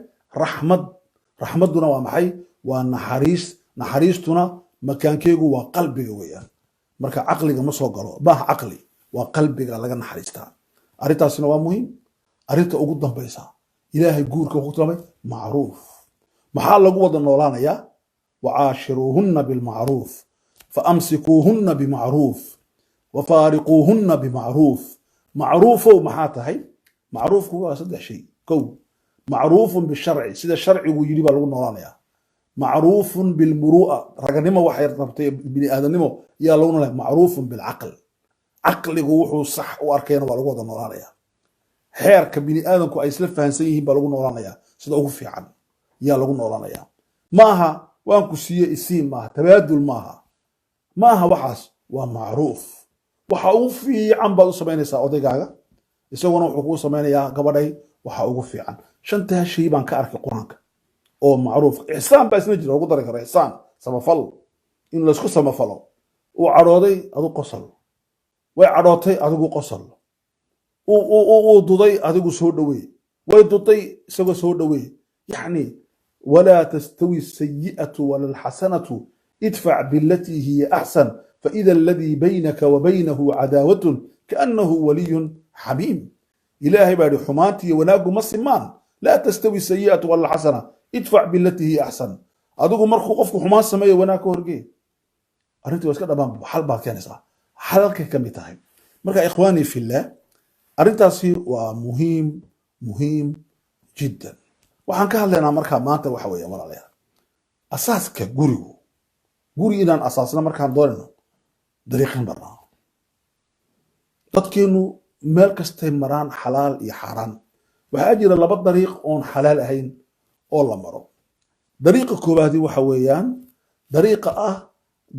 Speaker 1: raxmad. Raxmadduna waa maxay? Waa naxariis. Naxariistuna makaankeegu waa qalbiga weeyaan. Marka caqliga ma soo galo, maaha caqli, waa qalbiga laga naxariistaa. Arrintaasina waa muhiim. Arrinta ugu dambaysa, Ilaahay guurka wuxuu ku tilmaamay macruuf. Maxaa lagu wada noolaanayaa? Wacaashiruuhunna bilmacruuf, faamsikuuhunna bimacruuf, wafaariquuhunna bimacruuf. Macruufow maxaa tahay? Macruufku waa saddex shay. Kow, macruufun bisharci, sida sharcigu yidhi baa lagu noolaanayaa. Macruufun bilmuru'a, raganimo waxay rabtay bini aadanimo yaa lagu noolaya. Macruufun bilcaql, caqligu wuxuu sax u arkayna waa lagu wada noolaanaya. Xeerka bini aadamku ay isla fahansan yihiin baa lagu noolaanaya, sida ugu fiican yaa lagu noolaanaya. Maaha waan ku siiye isii, maaha tabaadul, maaha waxaas. Waa macruuf, waxa ugu fiican baad u samaynaysaa odaygaaga, isaguna wuxuu kuu samaynayaa gabadhay waxa ugu fiican. Shantaa shay baan ka arkay Qur-aanka oo macruuf. Ixsaan baa isna jira, lagu dari karo ixsaan, samafal, in laysku samafalo. Uu cadhooday, adu qosol. Way cadhootay, adigu qosol. Uu duday, adigu soo dhowey. Way duday, isagoo soo dhowey. Yacni walaa tastawi asayi'atu wala alxasanatu, idfac bilatii hiya axsan, faida aladii baynaka wa baynahu cadaawatun kaannahu waliyun xamiim. Ilaahay baa yihi xumaanti iyo wanaaggu ma simaan. Laa tastawi sayi'atu wala alxasana, idfac bilatii hiya axsan. Adigu markuu qofku xumaan sameeyo, wanaag ka horgee. Arrintii waa iska dhammaan, xal baad keenaysaa, xalalkay ka mid tahay. Marka ikhwaanii fillah, arrintaasi waa muhiim, muhiim jiddan. Waxaan ka hadlaynaa markaa maanta waxa weeye, walaalayaal, asaaska gurigu. Guri inaan asaasna markaan doonayno, dariiqin marnaa. Dadkeenu meel kastay maraan, xalaal iyo xaaraan. Waxaa jira laba dariiq oon xalaal ahayn oo la maro. Dariiqa koowaadi waxa weeyaan dariiqa ah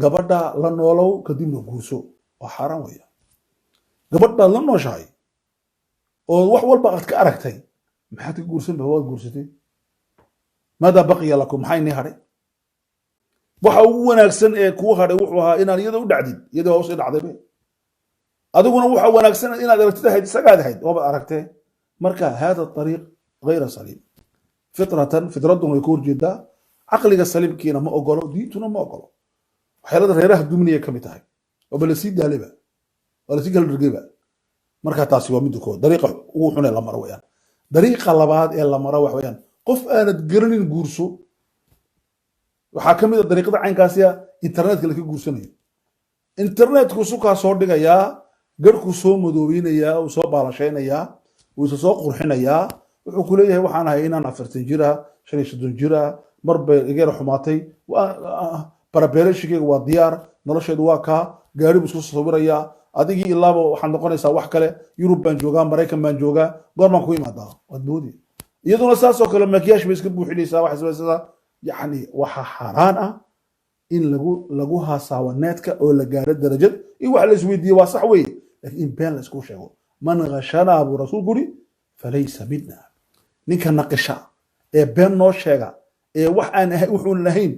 Speaker 1: gabadha la noolow kadibna guurso. Waa xaaraan weeyaan. Gabadh baad la nooshahay oo wax walba aad ka aragtay, maxaad ka guursan ba? Waad guursatay, maadaa baqiya lakum? Maxaa inii hadhay? Waxa ugu wanaagsan ee kuu hadhay wuxuu ahaa inaad iyada u dhacdid. Iyada waa usii dhacday be. Adiguna waxa wanaagsan inaad aragtid ahayd, isagaad ahayd, waabaad aragtee. Marka hada ariiq gayra saliim fitratan, fitraduna way ka horjeedaa, caqliga saliimkiina ma ogolo, diintuna ma ogolo. Waxyaalada reeraha duminaya ka mid tahay, waaba lasii daaleba, waa lasii kala dhergeyba. Marka taasi waa midda koowaad, dariiqa ugu xun ee la maro weeyaan. Dariiqa labaad ee la maro waxa weeyaan qof aanad garanin guurso. Waxaa ka mid a dariiqada caynkaasiya internetka laka guursanayo. Internetku sukaa soo dhigayaa, garhkuu soo madoobeynayaa, uu soo baalashaynayaa, wuu isa soo qurxinayaa. Wuxuu ku leeyahay waxaan ahay inaan 40 jira, 35 jira, mar bay igeera xumaatay, barabeerashigeyga waa diyaar, nolosheedu waa kaa. Gaari buu isku sawirayaa. Adigii ilaaba waxaad noqonaysaa wax kale. Yurub baan joogaa, Maraykan baan joogaa, goor baan ku imaadaa, waad moodi. Iyaduna saasoo kale makiyash bay iska buuxinaysaa, waxay samaysataa. Yacni waxaa xaaraan ah in lagu haasaawo needka oo la gaaro darajad in wax la isweydiiye waa sax weeye, laakiin in been la isku sheego. Man khashanaa buu rasuulku yuri. Falaysa mina. Ninka naqisha ee been noo sheega ee wax aan ahay wuxuun lahayn,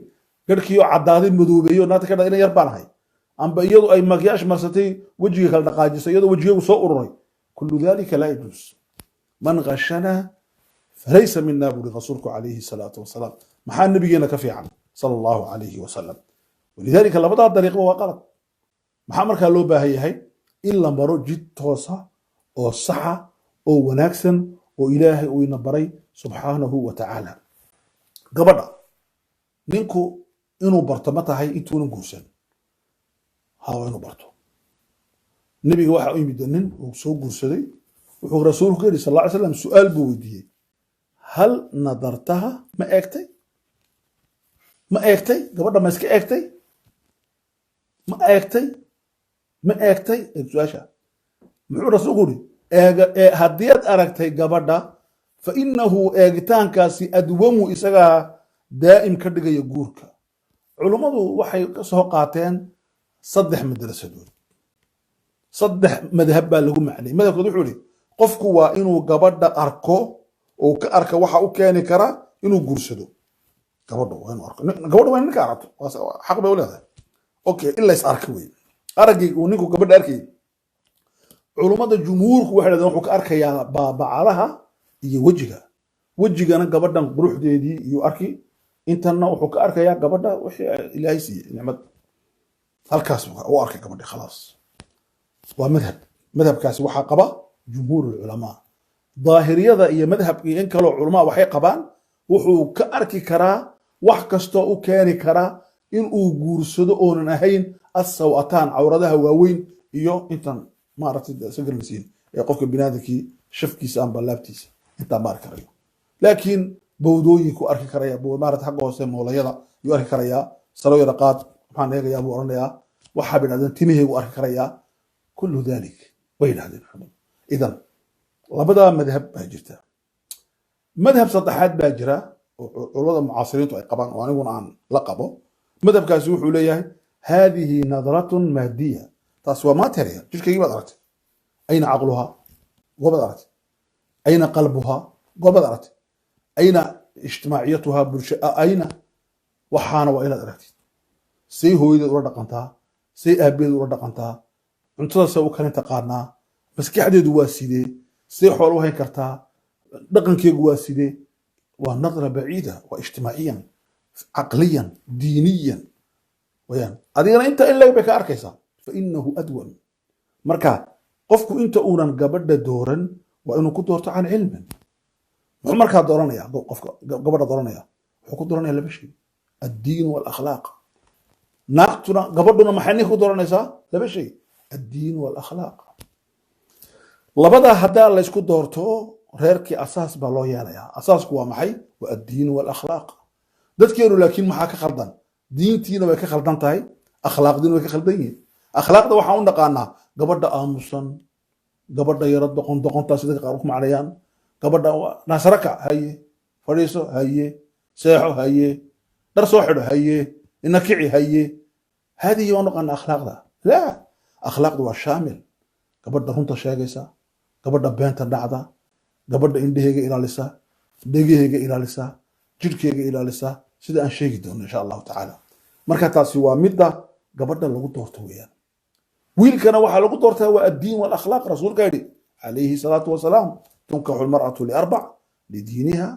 Speaker 1: garhkiioo caddaaday madoobeeyo, naagta ka dha ina yar baan ahay, amba iyadu ay makyaash marsatay, wejiga kala dhaqaajisay, iyadoo wejigeegu soo ururay, kullu dalika laa yajuus. Man ghashana falaysa mina, buri rasuulku calayhi salaatu wasalaam. Maxaa nabigeena ka fiican, sala Allahu calayhi wasalam? Walidaalika labadaa dariiqba waa qalad. Maxaa markaa loo baahan yahay? In la maro jid toosa oo saxa oo wanaagsan oo Ilaahay uu ina baray subxaanahu wa tacaala. Gabadha ninku inuu barto ma tahay intuunan guursan? Ha, waa inuu barto. Nebiga waxa u yimid nin uu soo guursaday. Wuxuu rasuulku ka yidhi sal ly slam, su-aal buu weydiiyey: hal nadartaha? Ma eegtay? Ma eegtay gabadha? Ma iska eegtay? Ma eegtay? Ma eegtay? Eeg su-aasha. Muxuu rasuulku yidhi? Eega haddii aad aragtay gabadha, fa innahu eegitaankaasi adwamu, isagaa daa'im ka dhigaya guurka. Culummadu waxay ka soo qaateen saddex madrasadood, saddex madhab baa lagu macnay. Madhabkood wuxuu yihi qofku waa inuu gabadha arko oo ka arka waxa u keeni kara inuu guursado. Gabadha waa inuu arko, gabadha waa in ninka aragto, xaq bay u leedahay. Okay, in lays arka wey. Araggii uu ninku gabadha arkayay, culummada jumhuurku waxay dhahdeen wuxuu ka arkayaa baabacadaha iyo wejiga. Wejigana gabadhan quruxdeedii iyuu arki, intanna wuxuu ka arkayaa gabadha wixii Ilaahay siiyey nicmad, halkaas u arkay gabadhi, khalaas. Waa madhab. Madhabkaasi waxaa qaba jumhuur culamaa. Daahiriyada iyo madhabka iyo in kaloo culamaa waxay qabaan wuxuu ka arki karaa wax kastoo u keeni karaa inuu guursado oonan ahayn assawataan, cawradaha waaweyn iyo intan maaragtay sagarlasiin ee qofka binaadamkii shafkiisa amba laabtiisa intaa ma arki karayo, laakiin bowdooyinku arki karaya, maarata xagga hoose moolayada yuu arki karayaa, salo yara qaad maxaan eegayaa buu oranayaa. Waxaa bay dhahdeen timahaygu arki karayaa, kullu dalik way yidhahdeen. Idan labadaa madhab baa jirta. Madhab saddexaad baa jira oo culamada mucaasiriintu ay qabaan oo aniguna aan la qabo. Madhabkaasi wuxuu leeyahay hadihi nadratun maadiya, taas waa material, jirkaygii baad aragtay. Ayna caqluhaa? Goobaad aragtay. Ayna qalbuhaa? Goobaad aragtay. Ayna ijtimaaciyatuhaa? Bulsho ayna? Waxaana waa inaad aragtid say hooyadeed ula dhaqantaa, say aabaheed ula dhaqantaa, cuntada say u karin taqaanaa, maskaxdeedu waa sidee, say xoolo u hayn kartaa, dhaqankeegu waa sidee. Waa nadra baciida, waa ijtimaaciyan, caqliyan, diiniyan wayaan. Adigana inta in leeg bay ka arkaysaa, fa inahu adwam. Marka qofku inta uunan gabadha dooran waa inuu ku doorto can cilmin. Muxuu markaa dooranaya qofka gabadha dooranaya? Wuxuu ku dooranaya laba shay: addiin waalakhlaaq. Naagtuna, gabadhuna maxay ninka ku dooranaysaa? Laba shay: addiin waalakhlaaq. Labadaa haddaa laysku doorto, reerkii asaas baa loo yeelayaa. Asaasku waa maxay? Waa addiin waalakhlaaq. Dadkeenu laakiin maxaa ka khaldan? Diintiina way ka khaldan tahay, akhlaaqdiina way ka khaldan yihiin. Akhlaaqda waxaan u naqaanaa gabadha aamusan, gabadha yaro doqon doqontaa sida qaar ku macnayaan, gabadha naasaraka haye, fadhiiso haye, seexo haye, dhar soo xidho haye, ina kici haye. Hadihi waan naqaanaa akhlaaqda. Laa, akhlaaqda waa shaamil: gabadha runta sheegaysa, gabadha beenta dhacda, gabadha indhaheyga ilaalisa, dhegaheyga ilaalisa, jidhkeyga ilaalisa, sida aan sheegi doono insha Allahu tacaala. Marka taasi waa midda gabadha lagu doorto weeyaan. Wiilkana waxaa lagu doortaa waa addiin waalakhlaaq. Rasuulka yidhi calayhi salaatu wasalaam: tunkaxu almar'atu liarbac, lidiiniha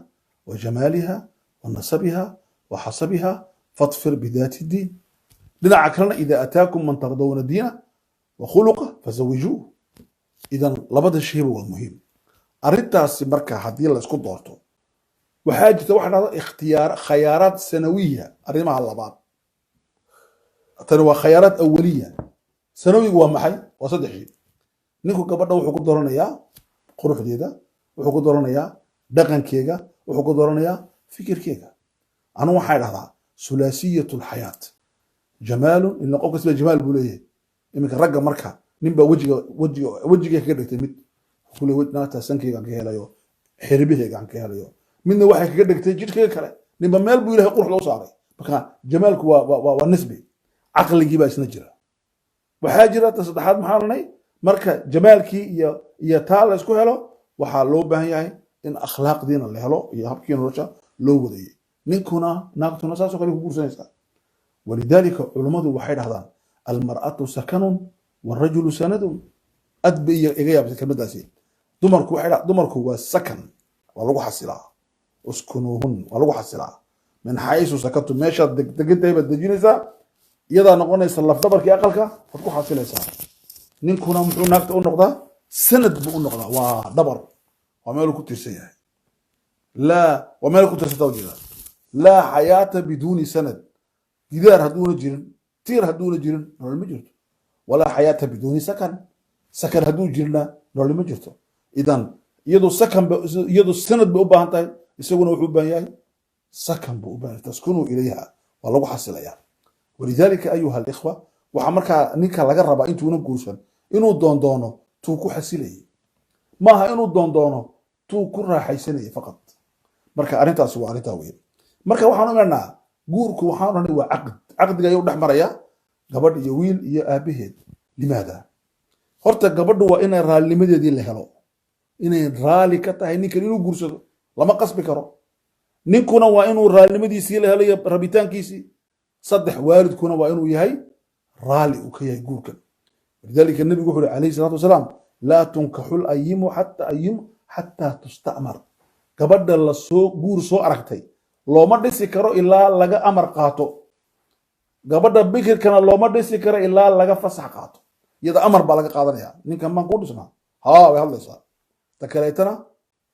Speaker 1: wa jamaaliha wa nasabiha wa xasabiha, fadfir bidaati diin. Dhinaca kalena: ida ataakum man tardawna diina wa khuluqa fazawijuuh. Idan labada shayba waa muhiim arrintaasi. Marka haddii laysku doorto, waxaa jirta waxa dhahda ikhtiyaar, khayaaraat sanawiya. Arrimaha labaad, tani waa khayaaraat awaliya. Sanawigu waa maxay? Waa saddex shay. Ninku gabadha wuxuu ku dooranayaa quruxdeeda, wuxuu ku dooranayaa dhaqankeega, wuxuu ku dooranayaa fikirkeega. Anu waxaa dhahdaa sulaasiyat lxayaat: jamaalun, ila qof kasta jamaal buu leeyahay. Iminka ragga marka nin baa wejiga wejiga wejiga kaga dhigtay, mid kule naagta sankeyga aan ka helayo, xiribaheyga aan ka helayo, midna waxay kaga dhigtay jidhkeyga kale. Ninba meel buu Ilahay qurux loo saaray. Marka jamaalku waa nisbi. Caqligii baa isna jira. Waxaa jira ta saddexaad. Maxaa odhanay? Marka jamaalkii iyo taa la isku helo, Waxaa loo baahan yahay in akhlaaqdiina la helo iyo habkii nolosha loo wadayay. Ninkuna naagtuna saasoo kale ku guursanaysaa. Walidaalika culummadu waxay dhahdaan almar'atu sakanun warajulu sanadun. Aad bay iga yaabtay kelmadaasi. Dumarku waxay dumarku waa sakan, waa lagu xasilaa. Uskunuuhun, waa lagu xasilaa. Min xaysu sakantu, meeshaad degantahay baad dejinaysaa, iyadaa noqonaysa lafdabarkii aqalka, waad ku xasilaysaa. Ninkuna muxuu naagta u noqdaa? Sanad buu u noqdaa, waa dhabar, waa meeluu ku tiirsan yahay. Laa, waa meel ku tiirsanta ujeeda. Laa xayaata biduuni sanad. Gidaar hadduuna jirin, tiir hadduuna jirin, nolol ma jirto. Walaa xayaata biduuni sakan. Sakan hadduu jirna, nolol ma jirto. Idan iyadu sakan ba, iyadu sanad bay u baahan tahay, isaguna wuxuu u baahan yahay sakan buu u baahan yahay. Taskunuu ilayha, waa lagu xasilayaa. Walidaalika ayuha alikhwa, waxaa markaa ninka laga rabaa intuuna guursan inuu doondoono tuu ku xasilayay, maaha inuu doondoono tuu ku raaxaysanayay faqad. Marka arrintaasi waa arrintaa weyn. Marka waxaan ogaanaa guurku, waxaan odhanay waa caqd. Caqdiga ayuu dhex maraya gabadh iyo wiil iyo aabaheed. Limaada? Horta gabadhu waa inay raallimadeedii la helo, inay raali ka tahay ninkan inuu guursado, lama qasbi karo. Ninkuna waa inuu raalnimadiisii la helo iyo rabitaankiisii. Saddex, waalidkuna waa inuu yahay raali uu ka yahay guurkan. Walidaalika nebigu wuxu uhi calayhi salaatu wasalaam: laa tunkaxu layimu xata ayimu xataa tusta'mar. Gabadha la soo guur soo aragtay looma dhisi karo ilaa laga amar qaato. Gabadha bikirkana looma dhisi karo ilaa laga fasax qaato. Iyada amar baa laga qaadanaya: ninkan baan kuu dhisnaa? Haa, way hadlaysaa. Ta kaleetana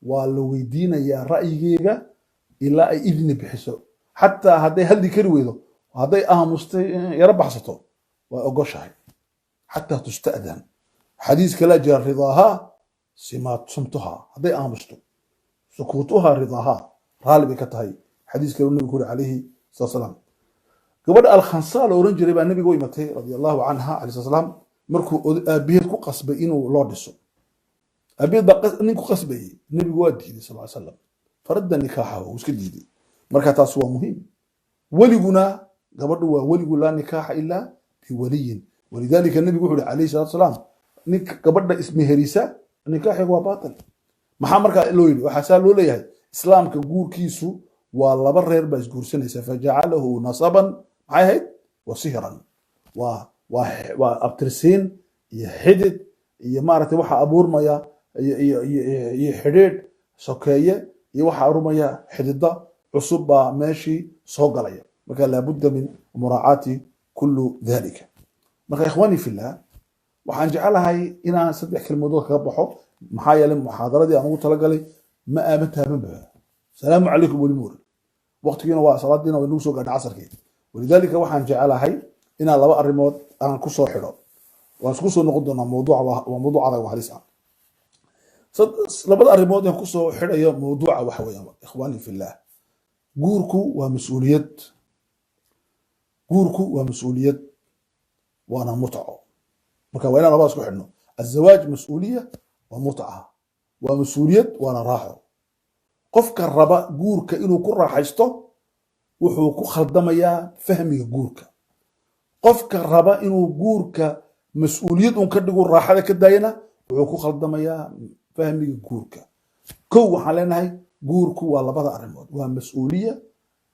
Speaker 1: waa la weydiinayaa ra'yigeega ilaa ay idni bixiso. Xataa hadday hadli kari weydo, hadday aamustay, yaro baxsato, way ogoshahay. Xataa tusta'dan. Xadiis kalaa jira: ridaahaa simaat sumtuha. Hadday aamusto, sukuutuha ridaahaa, raalli bay ka tahay. Xadiis kale nabigu ku yuri calayhi salatu salaam, gabadha Alkhansaa la oran jiray baa nabiga u imatay radia allahu canha alayhi salaam, markuu aabaheed ku qasbay inuu loo dhiso. Aabaheed baa nin ku qasbayey, nebigu waa diiday sal ly salam, faradda nikaaxahu, wuu iska diiday. Marka taas waa muhiim. Weliguna gabadhu waa weligu, laa nikaaxa ilaa biwaliyin. Walidaalika nebigu wuxu uhi calayhi salatu salaam, ninka gabadha ismeherisa nikaaxigu waa baatil. Maxaa markaa loo yidhi? Waxaa saa loo leeyahay, islaamka guurkiisu waa laba reer baa isguursanaysa. Fajacalahu nasaban, maxay ahayd, wa sihran, waa abtirsiin iyo xidid iyo maaragtay waxa abuurmaya iyo xidhiidh sokeeye iyo waxa abuurmaya xidida cusub baa meeshii soo galaya. Marka laabudda min muraacaati kullu dalika. Marka ikhwaani fillah, waxaan jecelahay inaan saddex kelmadood kaga baxo, maxaa yeelay muxaadaradii aan ugu talagalay ma aaban taabanba. Salaamu calaykum weli muuri, waqtigiina waa salaadiina way nagu soo gaadhay casarkii. Walidaalika waxaan jecelahay inaan laba arrimood aan ku soo xidho. Waan isku soo noqon doonaa mawduuca, waa mawduuc adag oo halis ah. Labada arrimood aan kusoo xidhayo mawduuca waxa weeyaan, ikhwaani fillah, guurku waa mas-uuliyad. Guurku waa mas-uuliyad waana mutco. Marka waa inaan labadaas ku xidhno: azawaaj mas-uuliya waa mutca, waa mas-uuliyad waana raaxo. Qofka raba guurka inuu ku raaxaysto wuxuu ku khaldamayaa fahmiga guurka. Qofka raba inuu guurka mas-uuliyad un ka dhigo, raaxada ka daayana, wuxuu ku khaldamayaa fahmiga guurka. Kow, waxaan leenahay guurku waa labada arrimood, waa mas-uuliya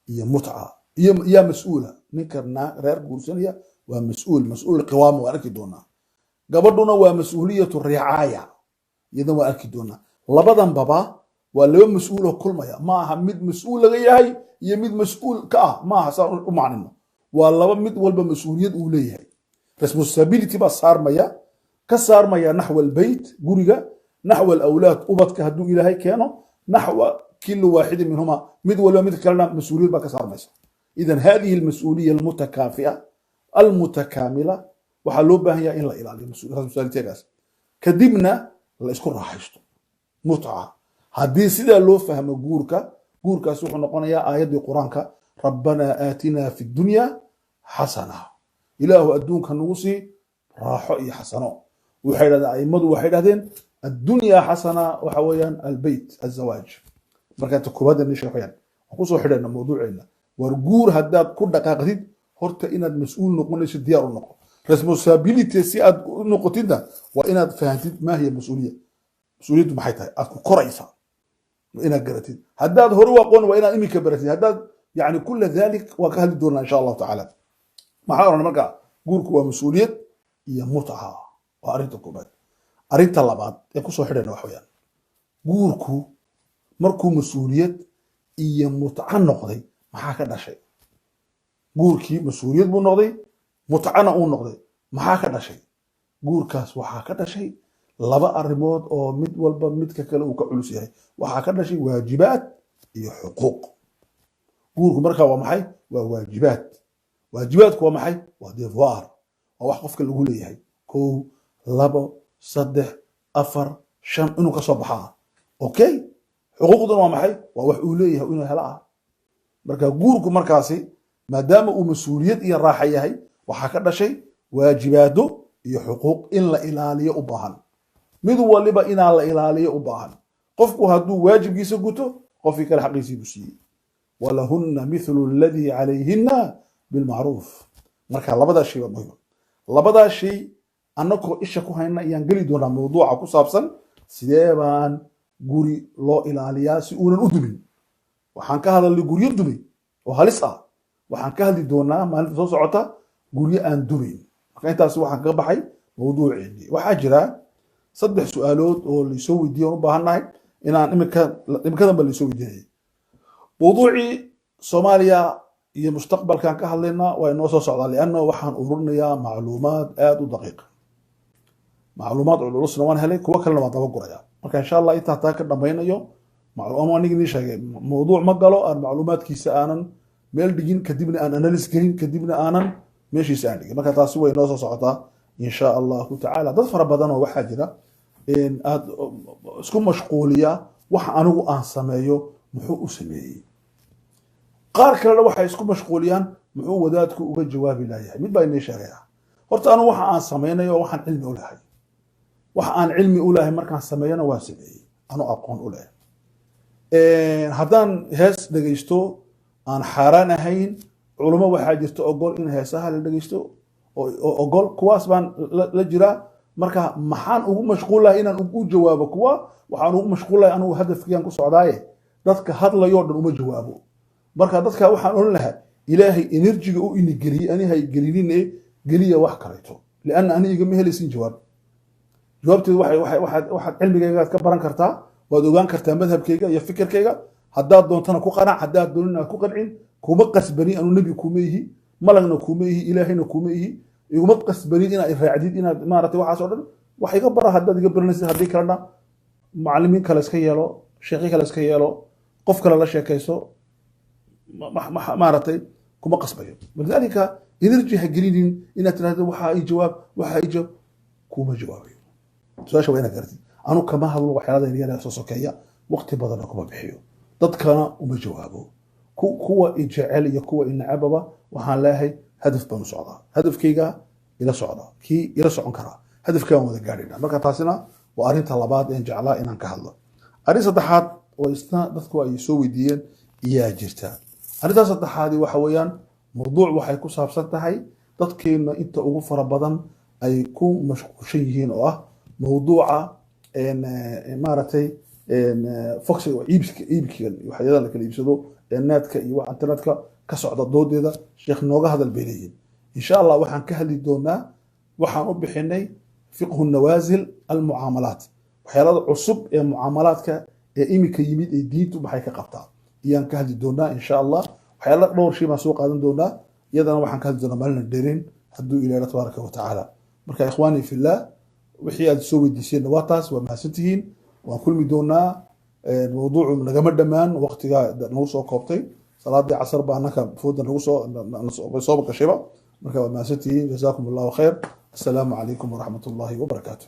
Speaker 1: iyo mutca. Iyo yaa mas-uula? Ninka reer guursanaya waa mas-uul, mas-uul qiwaama, waa arki doonaa. Gabadhuna waa mas-uuliyatu ricaaya, iyadana waa arki doonaa. Labadanbaba waa laba mas-uul oo kulmaya. Ma aha mid mas-uul laga yahay iyo mid mas-uul ka ah, ma aha saa u macnino. Waa laba mid walba mas-uuliyad uu leeyahay. Responsibility baa saarmaya, ka saarmaya naxwa albeyt, guriga, naxwa alawlaad, ubadka hadduu ilaahay keeno, naxwa kila waaxidin minhuma, mid walba mid kalena mas-uuliyad baa ka saarmaysa. Idan hadihi almas-uuliya almutakaafi'a almutakaamila waxaa loo baahan yahay in la ilaaliyo responsibilitygaas, kadibna la isku raaxaysto mutca. Haddii sidaa loo fahmo guurka, guurkaas wuxuu noqonayaa aayaddii qur-aanka: rabbanaa aatinaa fi dunya xasana, ilaahu adduunka nagu sii raaxo iyo xasano. Waxay dhahdeen aimadu, waxay dhahdeen addunyaa xasana waxa weeyaan albeyt, azawaaj. Marka ta koobaad ni sheekh wayaan waan kusoo xidhayna mawduuceena. War guur haddaad ku dhaqaaqdid, horta inaad mas-uul noqonayso diyaar u noqo. Responsibility si aad u noqotidna waa inaad fahantid maa hiya mas-uuliya. Mas-uuliyaddu maxay tahay aad ku koraysaa waa inaad garatid. Haddaad hore u aqoon, waa inaad iminka baratid. Haddaad yani kula dhalik waa ka hadli doonaa insha Allahu tacaala. Maxaa oran marka? Guurku waa mas-uuliyad iyo mutca, waa arrinta koobaad. Arrinta labaad ee kusoo xidhayna wax weeyaan, guurku markuu mas-uuliyad iyo mutco noqday, maxaa ka dhashay? Guurkii mas-uuliyad buu noqday, mutcana uu noqday, maxaa ka dhashay guurkaas? Waxaa ka dhashay laba arrimood oo mid walba midka kale uu ka culus yahay. Waxaa ka dhashay waajibaad iyo xuquuq. Guurku markaa waa maxay? Waa waajibaad. Waajibaadku waa maxay? Waa devoir, waa wax qofka lagu leeyahay: kow, labo, saddex, afar, shan, inuu ka soo baxaa. Okay, xuquuqduna waa maxay? Waa wax uu leeyahay inuu helo ah. Marka guurku markaasi maadaama uu mas-uuliyad iyo raaxa yahay, waxaa ka dhashay waajibaado iyo xuquuq in la ilaaliyo u baahan, mid waliba inaa la ilaaliyo u baahan. Qofku hadduu waajibkiisa guto, qofkii kale xaqiisii buu siiyey. Walahunna mithlu alladii calayhinna bilmacruuf. Marka labadaa shay waa muhim. Labadaa shay annagoo isha ku hayna ayaan geli doonaa mawduuca ku saabsan sidee baan guri loo ilaaliyaa si uunan u dumin. Waxaan ka hadalnay guryo dumay oo halis ah. Waxaan ka hadli doonaa maalinta soo socota guryo aan dumayn. Marka intaas waxaan kaga baxay mawduuceennii. Waxaa jira saddex su-aalood oo laysoo weydiiye oon u baahannahay inaan imika imikadan ba laysoo weydiinayay. Mawduucii Soomaaliya iyo mustaqbalkan ka hadlaynaa waa inoo soo socdaa, lianna waxaan ururinayaa macluumaad aada u daqiiq, macluumaad cululusna waan helay, kuwo kalena waan daba guraya. Marka insha Allah intaa taa ka dhamaynayo, anigi nii sheegay, mawduuc ma galo aan macluumaadkiisa aanan meel dhigin, kadibna aan analysis gelin, kadibna aanan meeshiisa aan dhigin. Marka taasi way inoo soo socotaa insha Allahu tacaala. Dad fara badan oo waxaa jira aad isku mashquuliya waxa anigu aan sameeyo muxuu u sameeyey. Qaar kalena waxay isku mashquuliyaan muxuu wadaadku uga jawaabi layahay. Mid baa inii sheegaya horta: anigu waxa aan samaynayo waxaan cilmi u lahay, waxa aan cilmi u lahay markaan sameeyona waan sameeyey anu aqoon u leh. Haddaan hees dhegaysto aan xaaraan ahayn, culimo waxaa jirta ogol in heesaha la dhegaysto oo ogol, kuwaas baan la jiraa. Marka maxaan ugu mashquulahay inaan u jawaabo kuwa? Waxaan ugu mashquulahay anugu hadafkiyaan ku socdaaye, dadka hadlayoo dhan uma jawaabo. Marka dadka waxaan oran lahaa, Ilaahay energy ga u inigeliyey ani hay gelinine, geliya wax kaleeto, lianna ani igama helaysin jawaab. Jawaabteedu waxay waxay waxaad waxaad cilmigaygaad ka baran kartaa, waad ogaan kartaa madhabkayga iyo fikirkayga. Haddaad doontana ku qanac, haddaad doonin aad ku qancin, kuma qasbani. Anu nebi kuma ihi, malagna kuma ihi, Ilaahayna kuma ihi. Iguma qasbanin inaad raacdid, inaad maaragtay waxaas oo dhan wax iga bara haddaad iga baranaysid. Haddii kalena macallimiin kale iska yeelo, sheekhi kale iska yeelo, qof kale la sheekayso, maaragtay kuma qasbayo. Walidaalika energy ha gelinin inaad tirahdo waxaa ii jawaab, waxaa ii jawaab. Kuma jawaabayo. Su-aasha waa inaad garatid. Anu kama hadlo waxyaalada yaryar ee soo sokeeya, waqti badanna kuma bixiyo, dadkana uma jawaabo. Kuwa i jecel iyo kuwa i necababa waxaan leeyahay hadaf baan u socdaa, hadafkayga ila socda, kii ila socon karaa hadafkaan wada gaadhayna. Marka taasina waa arrinta labaad een jeclaa inaan ka hadlo. Arrin saddexaad oo isna dadku ay soo weydiiyeen iyaa jirta. Arrintaas saddexaadi waxa weeyaan mawduuc waxay ku saabsan tahay dadkeena inta ugu fara badan ay ku mashquulshan yihiin, oo ah mawduuca maaragtay foxiga, iibska, iibkigan waxyaalaha la kala iibsado ee netka iyo wax internetka ka socda. Doodeeda sheekh nooga hadal bay leeyihiin. Insha Allah waxaan ka hadli doonaa waxaan u bixinay fiqhu nawaasil almucaamalaat, waxyaalada cusub ee mucaamalaadka ee iminka yimid ee diintu maxay ka qabtaa iyaan ka hadli doonaa insha Allah. Waxyaala dhowr shay baan soo qaadan doonaa, iyadana waxaan ka hadli doonaa maalina dherin hadduu Ilaah tabaaraka wa tacaala. Marka ikhwaani fillah, wixii aad soo weydiiseenna waa taas. Waa mahadsantihiin, waan kulmi doonaa. Mawduucu nagama dhammaan, waqtigaa nagu soo koobtay. Salaadii casar baa annaka fooda nagu soo soo gashayba. Marka waa mahadsantihiin, jazaakum Allahu khayr. Assalaamu calaykum waraxmat ullahi wabarakaatu.